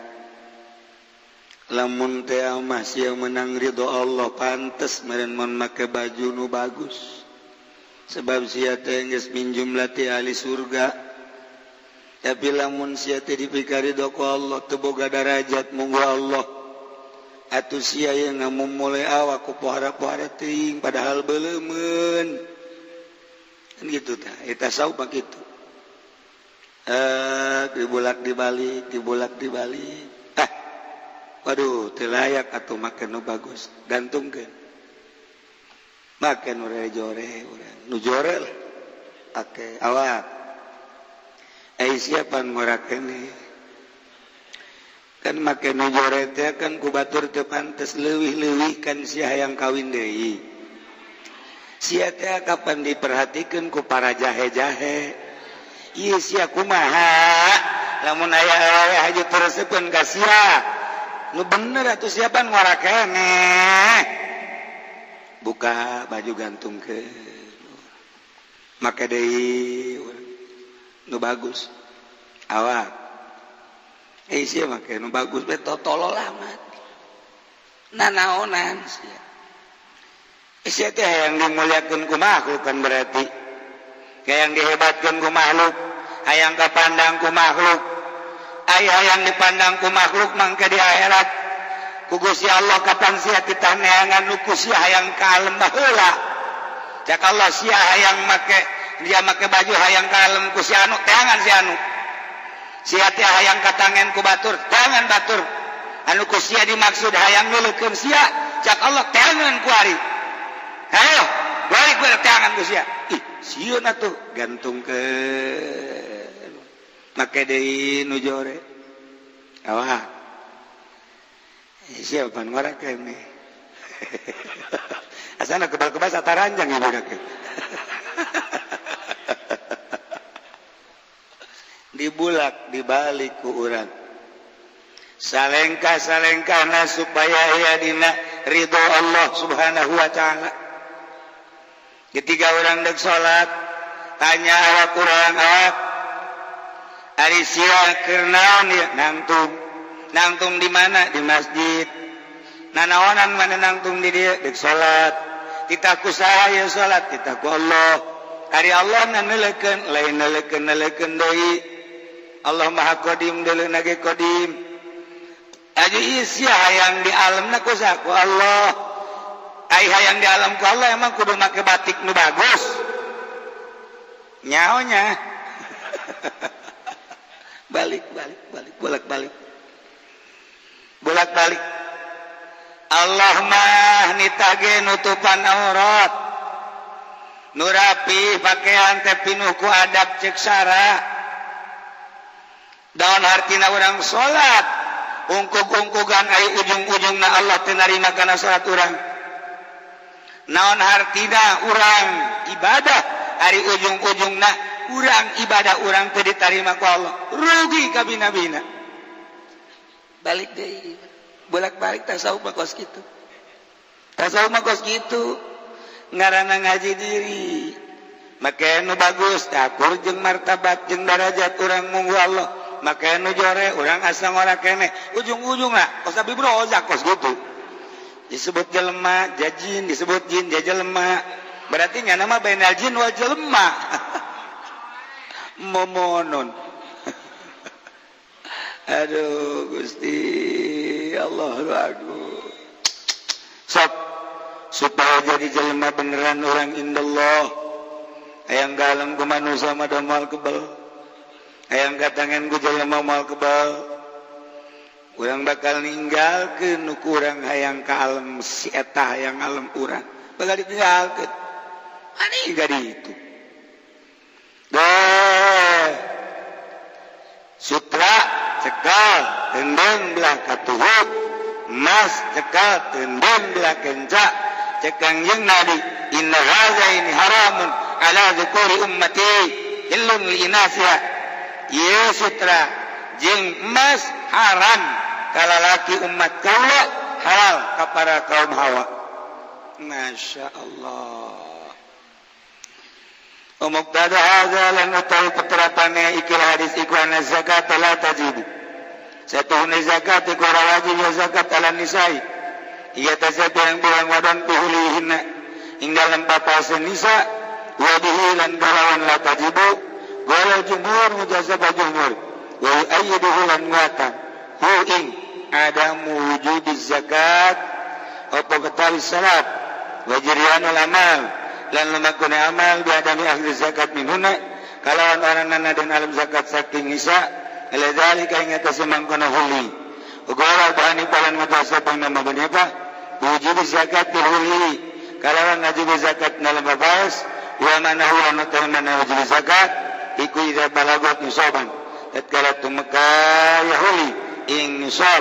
Lamun teh mah sia menang ridho Allah pantes meureun mun make baju nu bagus. Sebab sia teh geus minjumlati ahli surga. Tapi lamun sia teh dipikari ku Allah teu boga darajat munggu Allah. Atuh sia ye ngamumule awak ku pohara-pohara teuing padahal beuleumeun. Kan gitu tah, eta saub mah kitu. Dibulak dibalik, dibulak dibalik. Waduh, teu layak atuh make nu bagus, gantungkeun. Make nu jore urang, nu jore lah. Pake awak. Eh, siapa ngora keneh? Kan make nu jore teh kan ku batur teu pantes, leuwih-leuwih kan sia hayang kawin deui. Sia teh kapan diperhatikeun ku para jahe-jahe. Ieu sia kumaha? Lamun aya awewe haju teresepeun ka sia. Nu bener atuh siapa ngora keneh. Buka baju, gantungkeun. Make deui nu bagus. Awak. Eh, sia make nu bagus be totolol amat. Nanaonan sia. Eh, sia teh hayang dimuliakeun ku makhluk kan berarti. Hayang dihebatkeun ku makhluk, hayang kapandang ku makhluk. Ai hayang dipandang ku makhluk mangke di akhirat ku Gusti Allah kapan sia titah neangan nu ku sia hayang kalem baheula. Cak Allah, sia hayang make dia make baju hayang kalem ku si anu, teangan si anu. Sia teh hayang katangen ku batur, teangan batur. Anu ku sia dimaksud hayang nuleukeun sia, cak Allah teangan ku ari. Ayo, balik gue teangan ku sia. Ih, sieun atuh, gantungkeun. Make deui nu jore. Awak. Siapa ngora keneh? Asana kebal-kebal sataranjang ya budak. Dibulak dibalik ku urang. Salengkah salengkahna supaya aya dina ridho Allah Subhanahu wa Ta'ala. Ketika orang dek salat, tanya awak urang, awak. Ari sia keur naon ieu? Nangtung. Nangtung di mana? Di masjid. Nanaonan mana nangtung di dieu? Dek salat. Titah ku saha ieu salat? Titah ku Allah. Ari Allah na neuleukeun, lain neuleukeun neuleukeun deui. Allah Maha Qadim, deuleu ge qadim. Aji sia hayang di alamna ku saha? Ku Allah. Ai hayang di alam ku Allah emang kudu make batik nu bagus. Nyaonya. Balik balik balik, bolak balik. Bolak balik. Allah mah nitah ge nutupan aurat. Nu rapi pakaian teh pinuh ku adab cek sara. Daun hartina urang salat ungkug-ungkugan, ai ujung-ujungna Allah teu narima kana salat urang. Naon hartina urang ibadah, ari ujung-ujungna urang ibadah urang teu ditarima ku Allah, rugi kabina-bina. Balik deui, bolak-balik. Tasawuf mah kos kitu, tasawuf mah kos kitu, ngaranna ngaji diri. Make nu bagus akur jeung martabat jeung darajat urang munggu Allah. Make nu jore urang asa ngora keneh, ujung-ujungna kos Abi Brozak kos gitu. Disebut jelema jajin, disebut jin jelema, berarti nya nama bainal jin wal jelema momonon. Aduh Gusti Allah, aduh. Sok supaya jadi jelema beneran orang indallah, hayang galem ku manusia mah moal kebal, hayang katangen ku jelema moal kebal. Urang bakal ninggalkeun nu kurang hayang ka alam si eta, hayang alam urang bakal ditinggalkeun. Ani gadi itu. Deh. Sutra cekal tendang belah katuhuk, emas cekal tendang belah kenca. Cek Kangjeng Nabi, inna hadza ini haramun ala dzukuri ummati, hillun li inasiha. Ieu sutra jeung emas haram ka lalaki umat kaula, halal ka para kaum hawa. Masya Allah. Muqtada hadza lan utawi peterapane ikilah hadis iku anna zakat la tajibu. Satuhune zakat iku ora wajib ya zakat ala nisa'i. Iya tasatu yang bilang wadon bihulihinna ing dalam papasen nisa wa bihi lan kalawan la tajibu qala jumhur mujazab jumhur wa yu'ayyiduhu lan nguatan hu ing adamu wujudiz zakat apa betawi salat wa jiryanul amal lan lumakune amal bi adami ahli zakat minhunna kalawan oranana dan alam zakat saking nisa, ila zalika ing atase mangkono huli. Qala Abu Hanifah lan mutasabbi Imam Abu Hanifah wujub zakat huli kalawan wajib zakat dalam babas wa manahu lan mana wajib zakat iku idza balagat nisaban tatkala tumeka yahuli ing nisab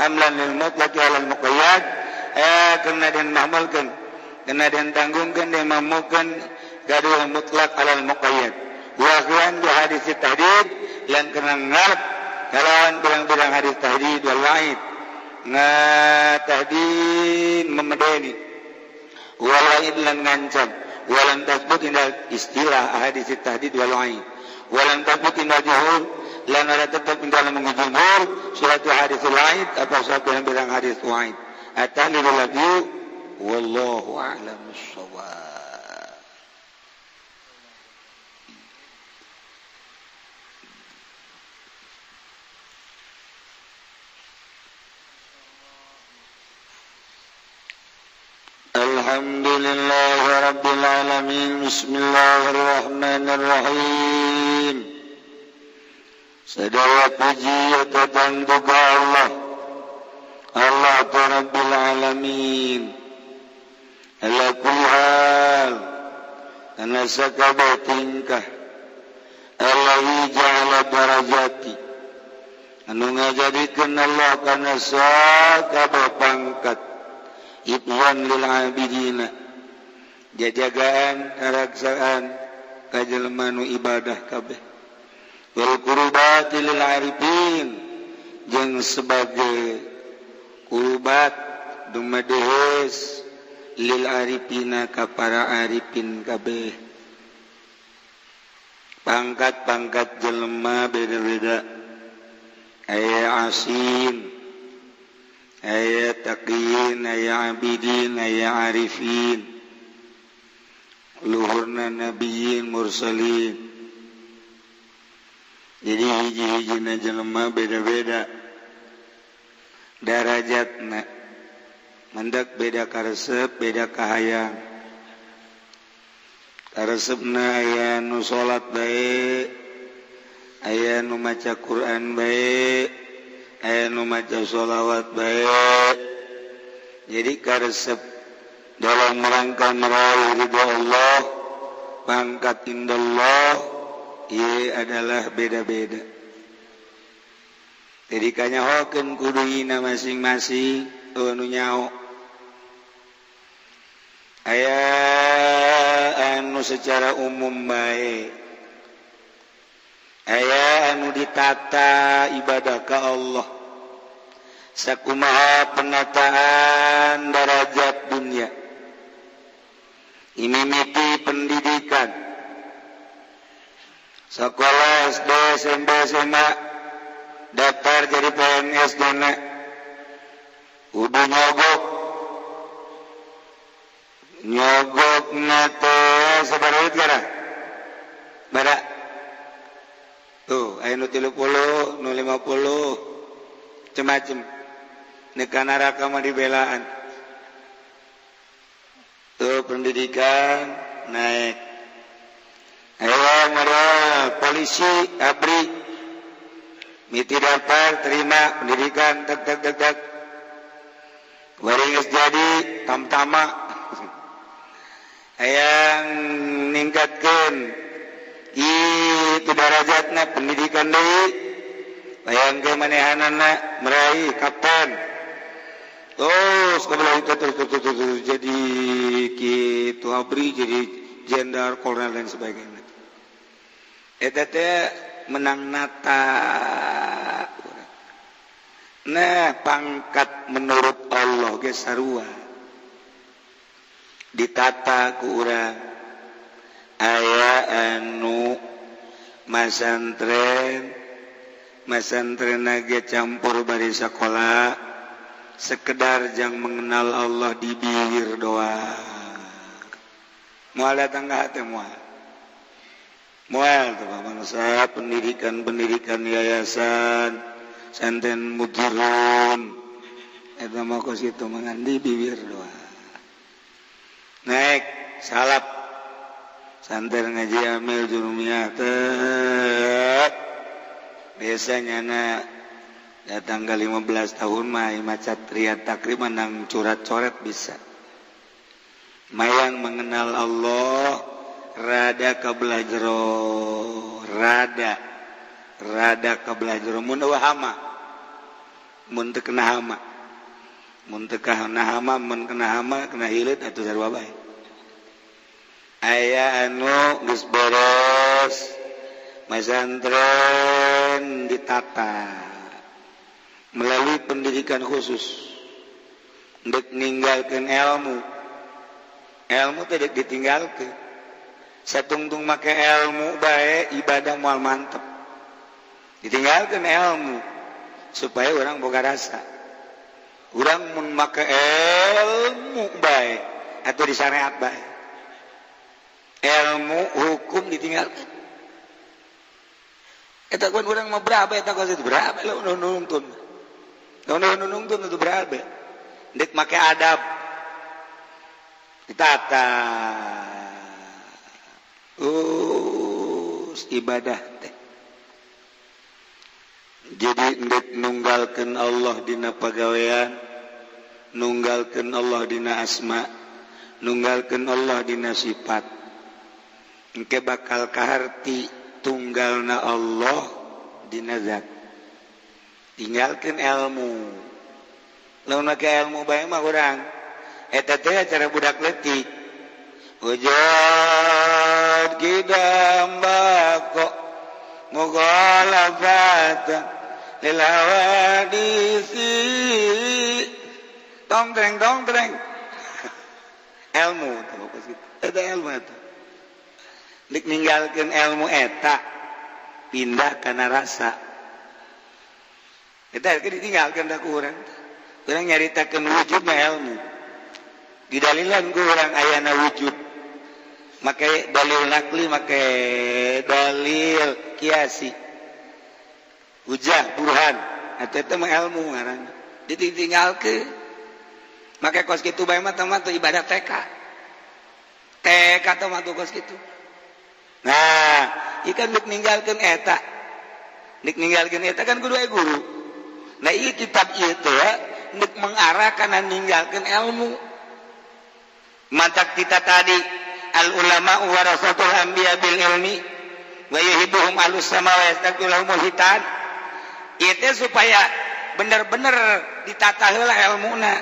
hamlan lil mutlaq ala al muqayyad kena den mahmulkeun kena den tanggungkeun den mamukeun gaduh mutlaq ala al muqayyad wa akhwan bi hadis tahdid lan kena ngarep kalawan pirang-pirang hadis tahdid wal wa'id nga tahdid memedeni wal wa'id lan ngancam walam tasbut indal istilah hadis tahdid wal wa'id walam tasbut indal juhur lan ada tetap indal mengujumhur suatu hadis wa'id atau suatu yang bilang hadis wa'id at-tahlil lagi wallahu a'lam bissawab. Alhamdulillah Rabbil Alamin. Bismillahirrahmanirrahim. Segala puji datang kepada Allah, Allah Rabbil Alamin. Ala kulli hal, karena sakabeh tingkah Allahi ja'ala darajati, anu ngajadikeun Allah kana sakabeh pangkat ibwan lil abidina, jajagaan karaksaan ka jelema nu ibadah kabeh, wal qurbati lil arifin, jeung sebagai kurbat dumadehes lil arifina ka para arifin kabeh. Pangkat-pangkat jelema beda-beda, aya asin, aya taqiyin, aya abidin, aya arifin, luhurna nabiyyin mursalin. Jadi hiji-hijina jelema beda-beda darajatna, mendak beda karesep, beda kahayang. Karesepna aya nu salat bae, aya nu maca Quran bae, aya nu maca sholawat bae. Jadi karesep dalam rangka meraih ridha Allah, pangkat indallah, ieu adalah beda-beda. Jadi kanyahokeun kuduna masing-masing anu nyaho. Aya anu secara umum bae, aya anu ditata ibadah ka Allah, sakumaha penataan darajat dunia, imimiti pendidikan sekolah SD, SMP, SMA, daftar jadi PNS dana kudu nyogok nyogok nate sabaraha gara bara tuh aya nu 30 nu 50 macem-macem nekan neraka mah dibelaan. Tuh pendidikan naik, ayo marah polisi ABRI miti daftar terima pendidikan tek tek tek tek waringis jadi tamtama. Hayang ningkatkeun itu darajatna pendidikan deui, hayang ke manehanana meraih kapten, terus kebelah itu terus terus terus, terus jadi kitu ABRI, jadi jenderal, kolonel dan sebagainya. Eta teh menang nata. Nah, pangkat menurut Allah ge sarua ditata ku urang. Aya anu masantren, masantren ge campur bari sakola, sekedar jang mengenal Allah di bibir doang. Moal datang ka hate moal. Moal teh bangsa pendidikan-pendidikan yayasan santen mujirun eta mah kos kitu mangan di bibir doang. Naik salap santer ngaji amil jurumiyah teh biasanya na Ya, tanggal 15 tahun mah maca Riyad Taqrib menang curat-coret bisa. Mayang mengenal Allah rada kabelah jero, rada rada kabelah jero mun eueuh hama. Mun teu kena hama. Mun teu kena hama, mun kena hama kena hileut atuh sarua bae. Aya anu geus beres masantren ditata melalui pendidikan khusus untuk ninggalkan ilmu. Ilmu tidak ditinggalkan, satungtung make ilmu baik ibadah mual mantep. Ditinggalkan ilmu supaya orang boga rasa. Orang mun make ilmu baik atau disyariat baik, ilmu hukum ditinggalkan. Eta kan urang mah berapa eta kos itu berapa lo nuntun. Nungtun itu berapa? Dek make adab ditata. Ibadah teh. Jadi ndek nunggalkeun Allah dina pagawean, nunggalkeun Allah dina asma, nunggalkeun Allah dina sifat. Engke bakal kaharti tunggalna Allah dina zat. Tinggalkan ilmu. Lamun make ilmu bae mah urang. Eta teh acara budak leutik. Wujud qidam bako mughalafatan lil hawadisi. Tong treng tong treng. Ilmu teh kos kitu. Eta ilmu eta. Dik ninggalkeun ilmu eta pindah kana rasa. Eta ditinggalkan dah ku urang. Urang nyaritakeun wujudna ilmu. Didalilan ku urang ayana wujud. Make dalil nakli, make dalil kiasi. Hujah, burhan. Eta teh mah ilmu ngaranna. Ditinggalkeun. Make kos kitu bae mah teh ibadah TK. TK teh mah kos kitu. Nah, ieu kan deuk ninggalkeun eta. Deuk ninggalkeun eta kan kudu aya guru. Nah, ieu kitab ieu teh nek mengarah kana ninggalkeun ilmu. Mantak kita tadi al ulama warasatul anbiya bil ilmi wa yuhibbuhum ahlus sama wa yastaqbilahumul hitan. Ieu teh supaya bener-bener ditata heula ilmuna.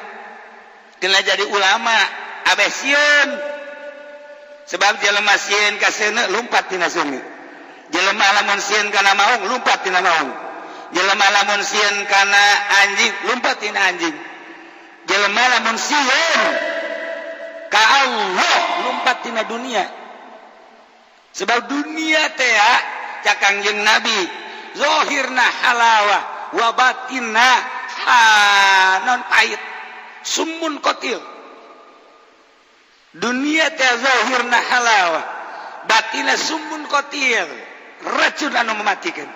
Kena jadi ulama abeh sieun. Sebab jelema sieun ka seuneu lumpat tina seuneu. Jelema lamun sieun kana maung lumpat tina maung. Jelema lamun sieun kana anjing lumpat tina anjing. Jelema lamun sieun ka Allah lumpat tina dunia. Sebab dunia teh cak Kangjeng Nabi zahirna halawah wa batinna non pahit summun qatil. Dunia teh zahirna halawah batinna summun qatil, racun anu mematikan.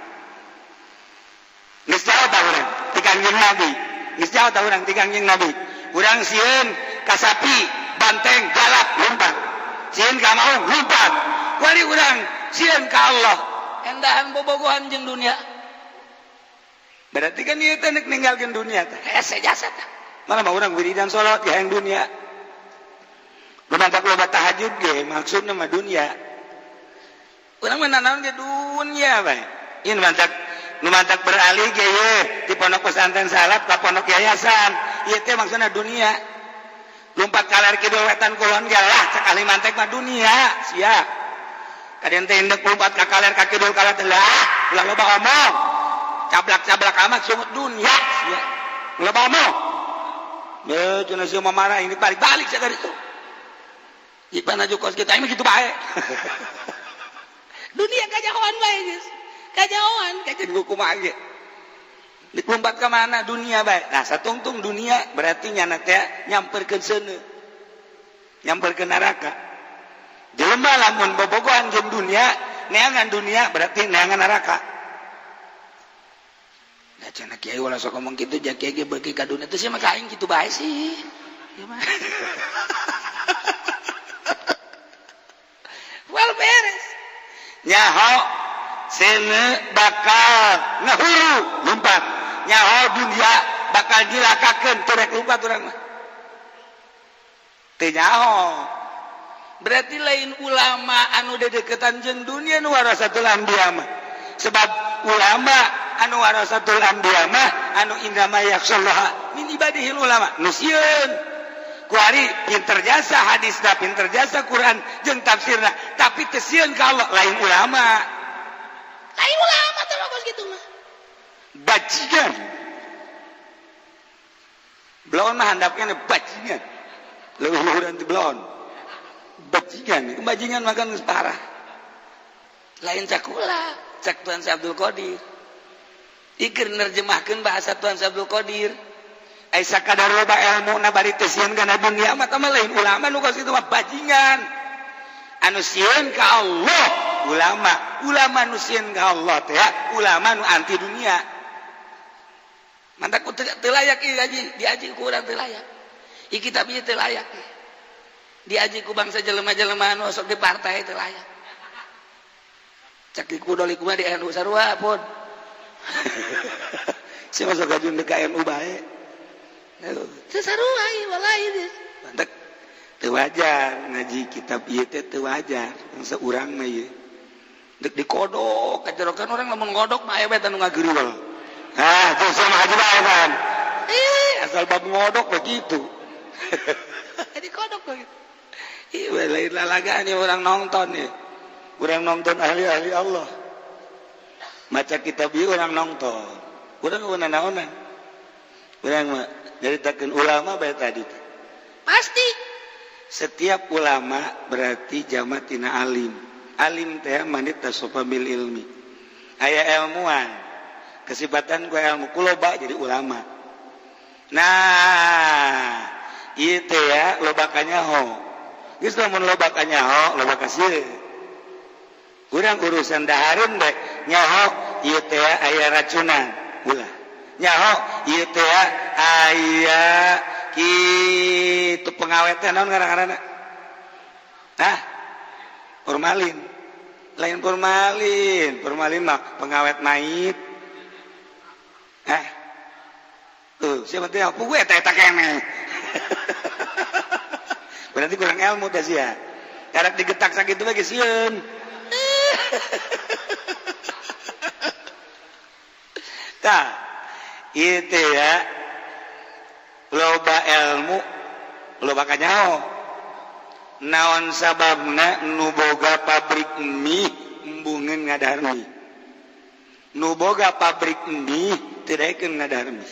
Geus jauh tah urang ti Kangjeng Nabi. Geus jauh tah urang ti Kangjeng Nabi. Urang sieun ka sapi, banteng, galak lompat. Sieun ka maung lompat. Wali urang sieun ka Allah. Endahan bobogohan jeung dunia. Berarti kan ieu teh nek ninggalkeun dunia teh. Hese jasa tah. Malah mah urang wiridan salat ge hayang dunia. Lumantak loba tahajud ge maksudna mah dunia. Urang mah nanaon ge dunia bae. Ieu mantak nu mantak beralih ge ye di pondok pesantren salaf ka pondok yayasan. Ieu teh maksudna dunia. Lompat kaler kidul wetan kulon ge lah cek ahli mantek mah dunia sia. Kadian teh indek lompat ka kaler ka kidul kaler teh lah ulah loba omong. Cablak-cablak amat sungut dunia sia. Ulah loba omong. Be cenah sia mah marah ini balik-balik sia dari itu. Ipan aju kos kita ini gitu bae. Dunia kajauhan bae geus. Kajauhan kajian kumaha ge. Dikelompat ke mana dunia bae. Nah, satungtung dunia berarti nyana teh nyamperkeun seuneu. Nyamperkeun neraka. Jelema lamun bobogohan jeung dunia, neangan dunia berarti neangan neraka. Nah, cenah kiai ulah sok ngomong kitu, ja kiai ge beuki ka dunia teh sia mah ka aing kitu bae sih. Gimana? Well beres. Nyaho seuneu bakal ngahuru lompat. Nyaho dunia bakal nyilakakeun, teu rek lumpat urang mah. Teu nyaho. Berarti lain ulama anu dedeketan jeung dunia nu warasatul anbiya mah. Sebab ulama anu warasatul anbiya mah anu innama yakhsyallaha min ibadihil ulama. Nu sieun. Kuari pinter jasa hadisna, pinter jasa Quran jeung tafsirna, tapi teu sieun ka Allah, lain ulama. Lain ulama teh bagus gitu mah. Bajingan. Belon mah handapnya bajingan. Leuwih luhuran ti belon. Bajingan, bajingan makan geus parah. Lain cakula, cak Tuan Syekh Abdul Qadir. Ikir nerjemahkeun bahasa Tuan Syekh Abdul Qadir. Ai sakadar loba ilmu na bari teu sieun kana dunia mah tah lain ulama nu kos kitu mah, bajingan. Anu sieun ka Allah ulama, ulama nu sieun ka Allah teh ulama nu anti dunia. Mantak teu layak ieu diaji, diaji ku urang teu layak. Ieu kitab ieu teu layak. Diaji ku bangsa jelema-jelema anu sok di partai teu layak. Cek di kudo kumaha di NU sarua pun. Si masuk gajun di KNU bae. Teu sarua ieu wallahi. Mantak teu wajar ngaji kitab ieu teh, teu wajar bangsa urang mah ieu. Dek dikodok, kajerokan orang lamun ngodok mah aya bae anu ngageureul. Ah, tuh sama haji bae kan. Ih, asal bab ngodok begitu. Dikodok begitu. Ih, lain lalagaan ya orang nonton ya. Orang nonton ahli-ahli Allah. Maca kitab ieu orang nonton. Urang kumaha naonan. Urang mah nyaritakeun ulama bae tadi. Pasti. Setiap ulama berarti jama tina alim. Alim teh man ittasofa bil ilmi. Aya ilmuwan. Kesifatan ku ilmu ku loba jadi ulama. Nah, ieu teh ya loba kanyaho. Geus lamun loba kanyaho, loba kasieun. Urang urusan dahareun bae nyaho ieu teh aya racunan. Ulah. Nyaho ieu teh aya kitu pengawet teh naon ngaran-ngaranna? Nah, formalin. Lain formalin, formalin mah pengawet mayit. Eh. Tuh, siapa teh apa gue eta eta keneh. Berarti kurang ilmu teh sia. Karek digetak sakitu mah geus sieun. Tah, ieu teh ya loba ilmu, loba kanyaho. Naon sababna nu boga pabrik mie embungeun ngadahar mie? Nu boga pabrik mie teu daekeun ngadahar mie.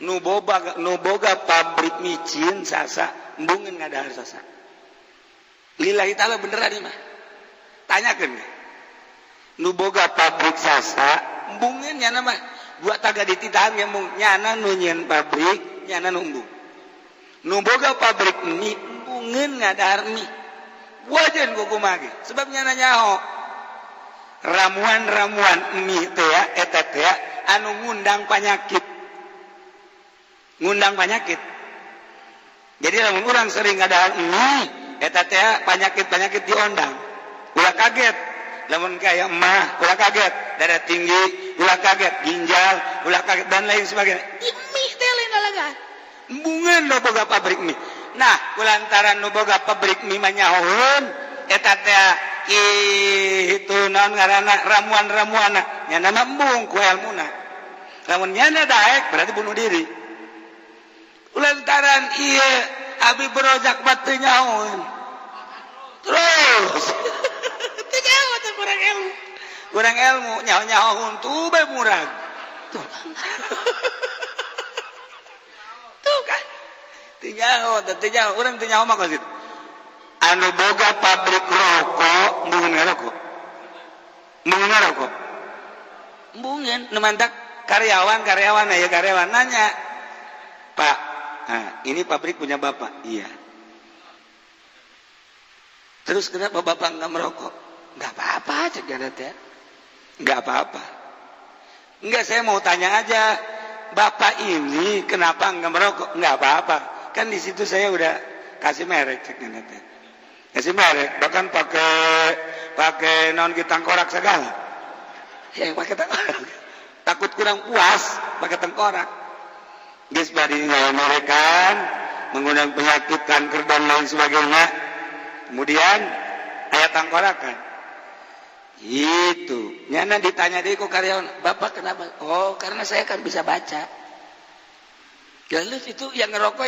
Nu boga pabrik micin sasa embungeun ngadahar sasa. Lillahi ta'ala beneran ieu mah. Tanyakeun ge. Nu boga pabrik sasa embungeun nyana mah dua taga dititahan ge embung nyana nu nyieun pabrik nyana nu embung. Nu boga pabrik mie embungeun ngadahar mie. Wajan ku kumaha ge sebab nyana nyaho ramuan-ramuan mie teh ya eta teh anu ngundang penyakit. Ngundang penyakit. Jadi lamun urang sering ngadahar mie eta teh penyakit-penyakit diondang. Ulah kaget lamun kaya emah, ulah kaget darah tinggi, ulah kaget ginjal, ulah kaget dan lain sebagainya. Di mie teh lain lalagaan. Embungeun nu boga pabrik mie. Nah, kulantaran nu boga pabrik mie mah nyahoeun eta teh itu naon ngaranna ramuan-ramuanna nyana mah embung ku elmuna. Lamun nyana daek berarti bunuh diri. Lantaran ieu Abi Berojak mah teu nyahoeun. Terus Teu nyaho teh kurang ilmu. Kurang ilmu nyaho-nyaho huntu bae murag. Tuh. Tuh kan. Teu nyaho, teu nyaho, urang teu nyaho mah kos kitu. Anu boga pabrik rokok embungeun ngarokok. Embungeun ngarokok. Embungeun nu mantak karyawan-karyawan aya karyawan nanya, "Pak, nah, ini pabrik punya Bapak?" "Iya." "Terus kenapa Bapak nggak merokok?" "Nggak apa-apa," cek teh. "Nggak apa-apa." "Enggak, saya mau tanya aja. Bapak ini kenapa nggak merokok?" "Nggak apa-apa. Kan di situ saya udah kasih merek," cek teh. Kasih merek, bahkan pakai pakai non kita tangkorak segala. Ya, pakai tangkorak. Takut kurang puas pakai tengkorak. Geus bari mereka mengundang penyakit kanker dan lain sebagainya. Kemudian aya tangkorakan. Itu nyana ditanya deh ku karyawan, "Bapak kenapa?" "Oh, karena saya kan bisa baca." Lalu itu yang ngerokok,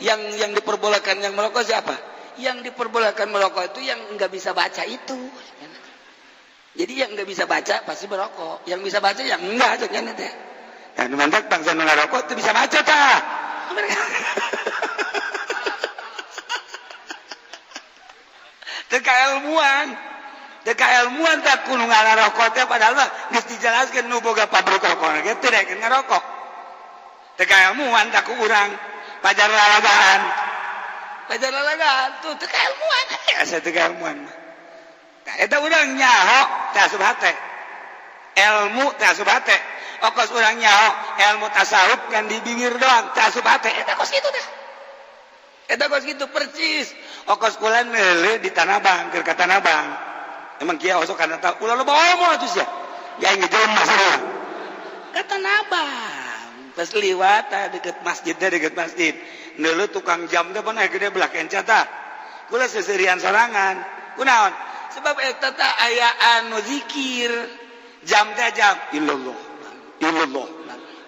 yang diperbolehkan yang merokok siapa? Yang diperbolehkan merokok itu yang nggak bisa baca itu. Jadi yang nggak bisa baca pasti merokok. Yang bisa baca yang enggak ceknya teh. Dan mantak bangsa nu ngarokok itu bisa baca tah. Teu kailmuan. Teu kailmuan tah kudu ngarokok teh, padahal mah geus dijelaskeun nu boga pabrik rokok ge teu daekeun ngarokok. Teu kailmuan tah ku urang pajar lalagaan. Pajar lalagaan tuh teu kailmuan. Asa teu kailmuan mah. Tah eta urang nyaho teh asup hate. Ilmu teh asup hate. Okos urang nyaho ilmu tasawuf kan di bibir doang teh asup hate. Eta kos kitu teh. Eta kos kitu percis. Okos kula neuleuh di Tanah Abang, keur ka Tanah Abang. Emang kieu osok kana tahu ulah loba omong atuh sia. Ya aing jelema sarua. Ka Tanah Abang. Pas liwat tah deket masjid teh, deket masjid. Neuleuh tukang jam teh pernah gede belah kenca tah. Kula seserian sorangan. Kunaon? Sebab eta teh aya anu zikir. Jam teh jam illallah illallah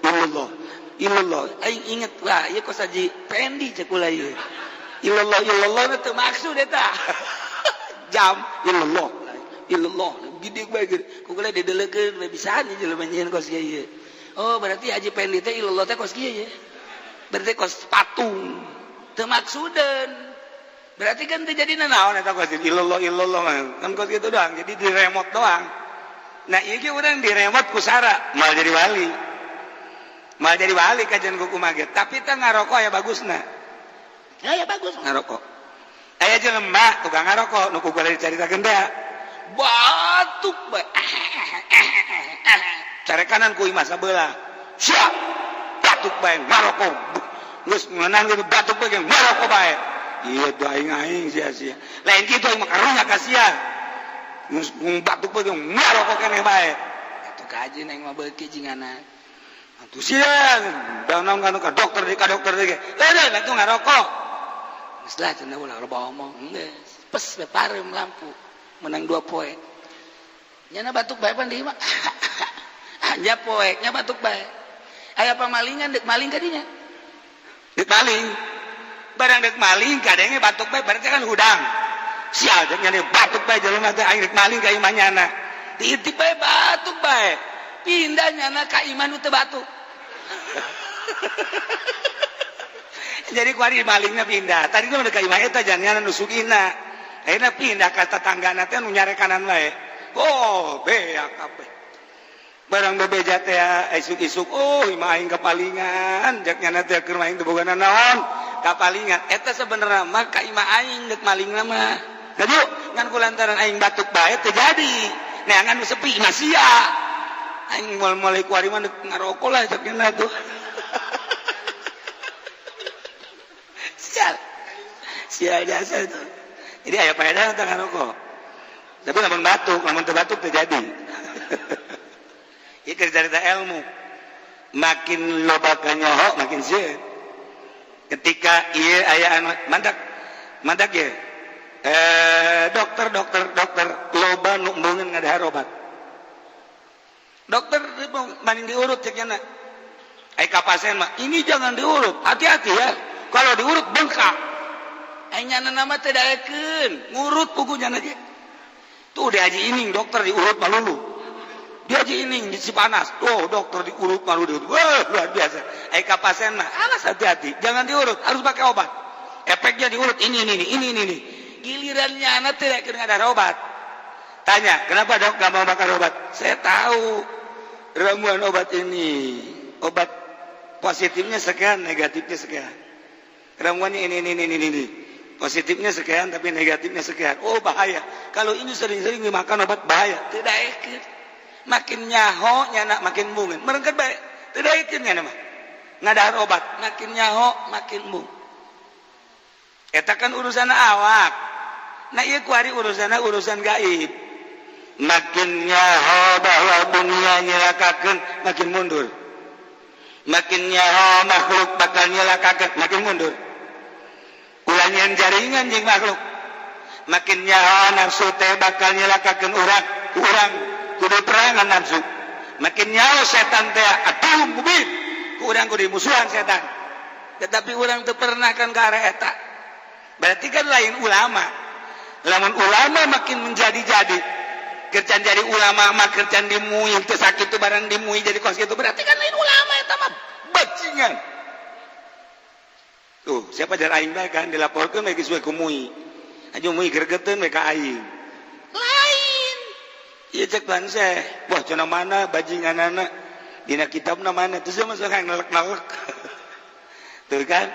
illallah illallah. Aing inget lah ieu kos Haji Pendi cek kula ieu. Illallah illallah teu maksud eta. Jam illallah illallah gede bae ku kula dideleukeun we bisaan jelema nyieun kos kieu ieu. Oh, berarti Haji Pendi teh illallah teh kos kieu ye. Berarti kos patung. Teu maksudeun. Berarti kan terjadi naon eta kos illallah illallah kan kos kitu doang. Jadi di remote doang. Nah, ieu ge urang di remote ku sara moal jadi wali. Moal jadi wali kajian ku kumaha ge. Tapi teh ngarokok aya bagusna. Ya, ya bagus ngarokok. Aya jelema tukang ngarokok nu ku kula dicaritakeun teh. Batuk bae. Carekanan ku imah sabelah. Siap. Batuk bae ngarokok. Geus ngeunah geus batuk bae ngarokok bae. Iya tuh aing aing sia-sia. Lain kitu aing mah karunya ka sia. Geus batuk bae ngarokok keneh bae. Atuh kaji aing mah beuki jingana. Atuh sia, naon kan ka dokter di ka dokter ge. Lain atuh ngarokok. Geus lah cenah ulah loba omong. Geus, pes we pareum lampu. Menang 2 poe. Nyana batuk bae pan di imah. Nya poe, nya batuk bae. Aya pamalingan deuk maling ka dinya. Deuk maling. Barang dek maling kadenge batuk bae berarti kan hudang. Sial jeung nyana batuk bae jelema teh aing dek maling ka imah nyana. Diintip bae batuk bae. Pindah nyana ka imah nu teu batuk. Jadi kuari malingna pindah. Tadi mah ka imah eta jangan nyana nu sugihna. Ayeuna pindah ka tetanggana teh nu nyarekanan wae. Oh, beak kabeh. Barang bebeja teh isuk-isuk, oh imah aing kapalingan, jak nyana teh keur maing teu boga naon. Kapalingan eta sebenarnya mah ka imah aing deuk malingna mah. Gaduh ngan kulantaran aing batuk bae teu jadi. Neangan nu sepi mah sia. Aing moal-moal ku ari mah deuk ngarokok lah cek nya tuh. Sial. Sial jasa itu. Jadi aya faedah tentang ngarokok. Tapi lamun batuk, lamun teu batuk teu jadi. Ieu keur carita ilmu. Makin loba kanyoho makin sieun. Ketika ieu aya anu mantak mantak ye dokter dokter dokter loba nu embungeun ngadahar obat. Dokter maning diurut cek nya. Ai ka pasien mah ini jangan diurut, hati-hati ya. Kalau diurut bengkak. Ai nyana nama teh daekeun, ngurut pugu nyana ge. Tuh di Haji Ining dokter diurut malulu. Di Haji Ining di Cipanas, tuh dokter diurut malu diurut. Wah, luar biasa. Ai ka pasien mah alas hati-hati, jangan diurut, harus pakai obat. Efeknya diurut ini ini ini ini ini. Gilirannya anak tidak kena ada obat. Tanya, kenapa dok gak mau makan obat? Saya tahu ramuan obat ini, obat positifnya sekian, negatifnya sekian. Ramuannya ini ini ini ini. Positifnya sekian tapi negatifnya sekian. Oh bahaya. Kalau ini sering-sering dimakan obat bahaya. Tidak ikut. Makin nyaho nyana makin bungin. Merengket baik. Tidak ikut nyana mah. Ngadahar obat, makin nyaho makin bung. Eta kan urusan awak. Nah ieu kuari urusanna urusan gaib. Makin nyaho bahwa dunia nyelakakeun, makin mundur. Makin nyaho makhluk bakal nyelakakeun, makin mundur. Ulah nyieun jaringan jeung makhluk. Makin nyaho nafsu teh bakal nyelakakeun urang, urang kudu perangan nafsu. Makin nyaho setan teh atuh mubin, ku urang kudu musuhan setan. Tetapi urang teu pernah kan ke arah eta. Berarti kan lain ulama. Lamun ulama makin menjadi-jadi, kerjaan jadi ulama mah kerjaan dimui teu sakitu barang dimui jadi kos gitu, berarti kan lain ulama, eta mah bajingan. Tuh, siapa jar aing bae kan dilaporkeun we geus we ku MUI. Aju MUI gregeteun we ka aing. Lain. Ieu cek bangsa, wah, cenah mana bajinganana dina kitabna mana, terus dia masuk nelek-nelek. Tuh kan,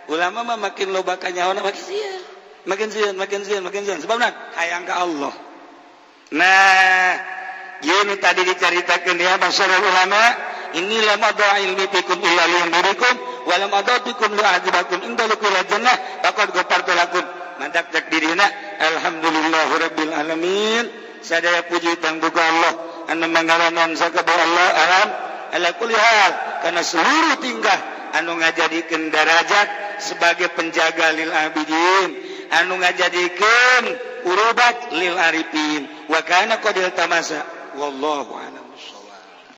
ulama mah makin loba kanyahoana makin sieun, makin sieun, makin sieun, makin sieun. Sebabna hayang ka Allah. Nah, ini tadi diceritakan ya masyarakat ulama, inni lam adha ilmi fikum illa liyunzirikum wa lam adha bikum li'adzibakum, indaliku ila jannah faqad ghafartu lakum. Mantak cek dirina, alhamdulillahirabbil alamin. Sadaya puji tangbuka Allah anu mangalaman sakabeh Allah alam ala kulli hal, karena seluruh tingkah anu ngajadikeun darajat sebagai penjaga lil abidin, anu ngajadikeun urubat lil arifin, wa kana qadil tamasa, wallahu alam.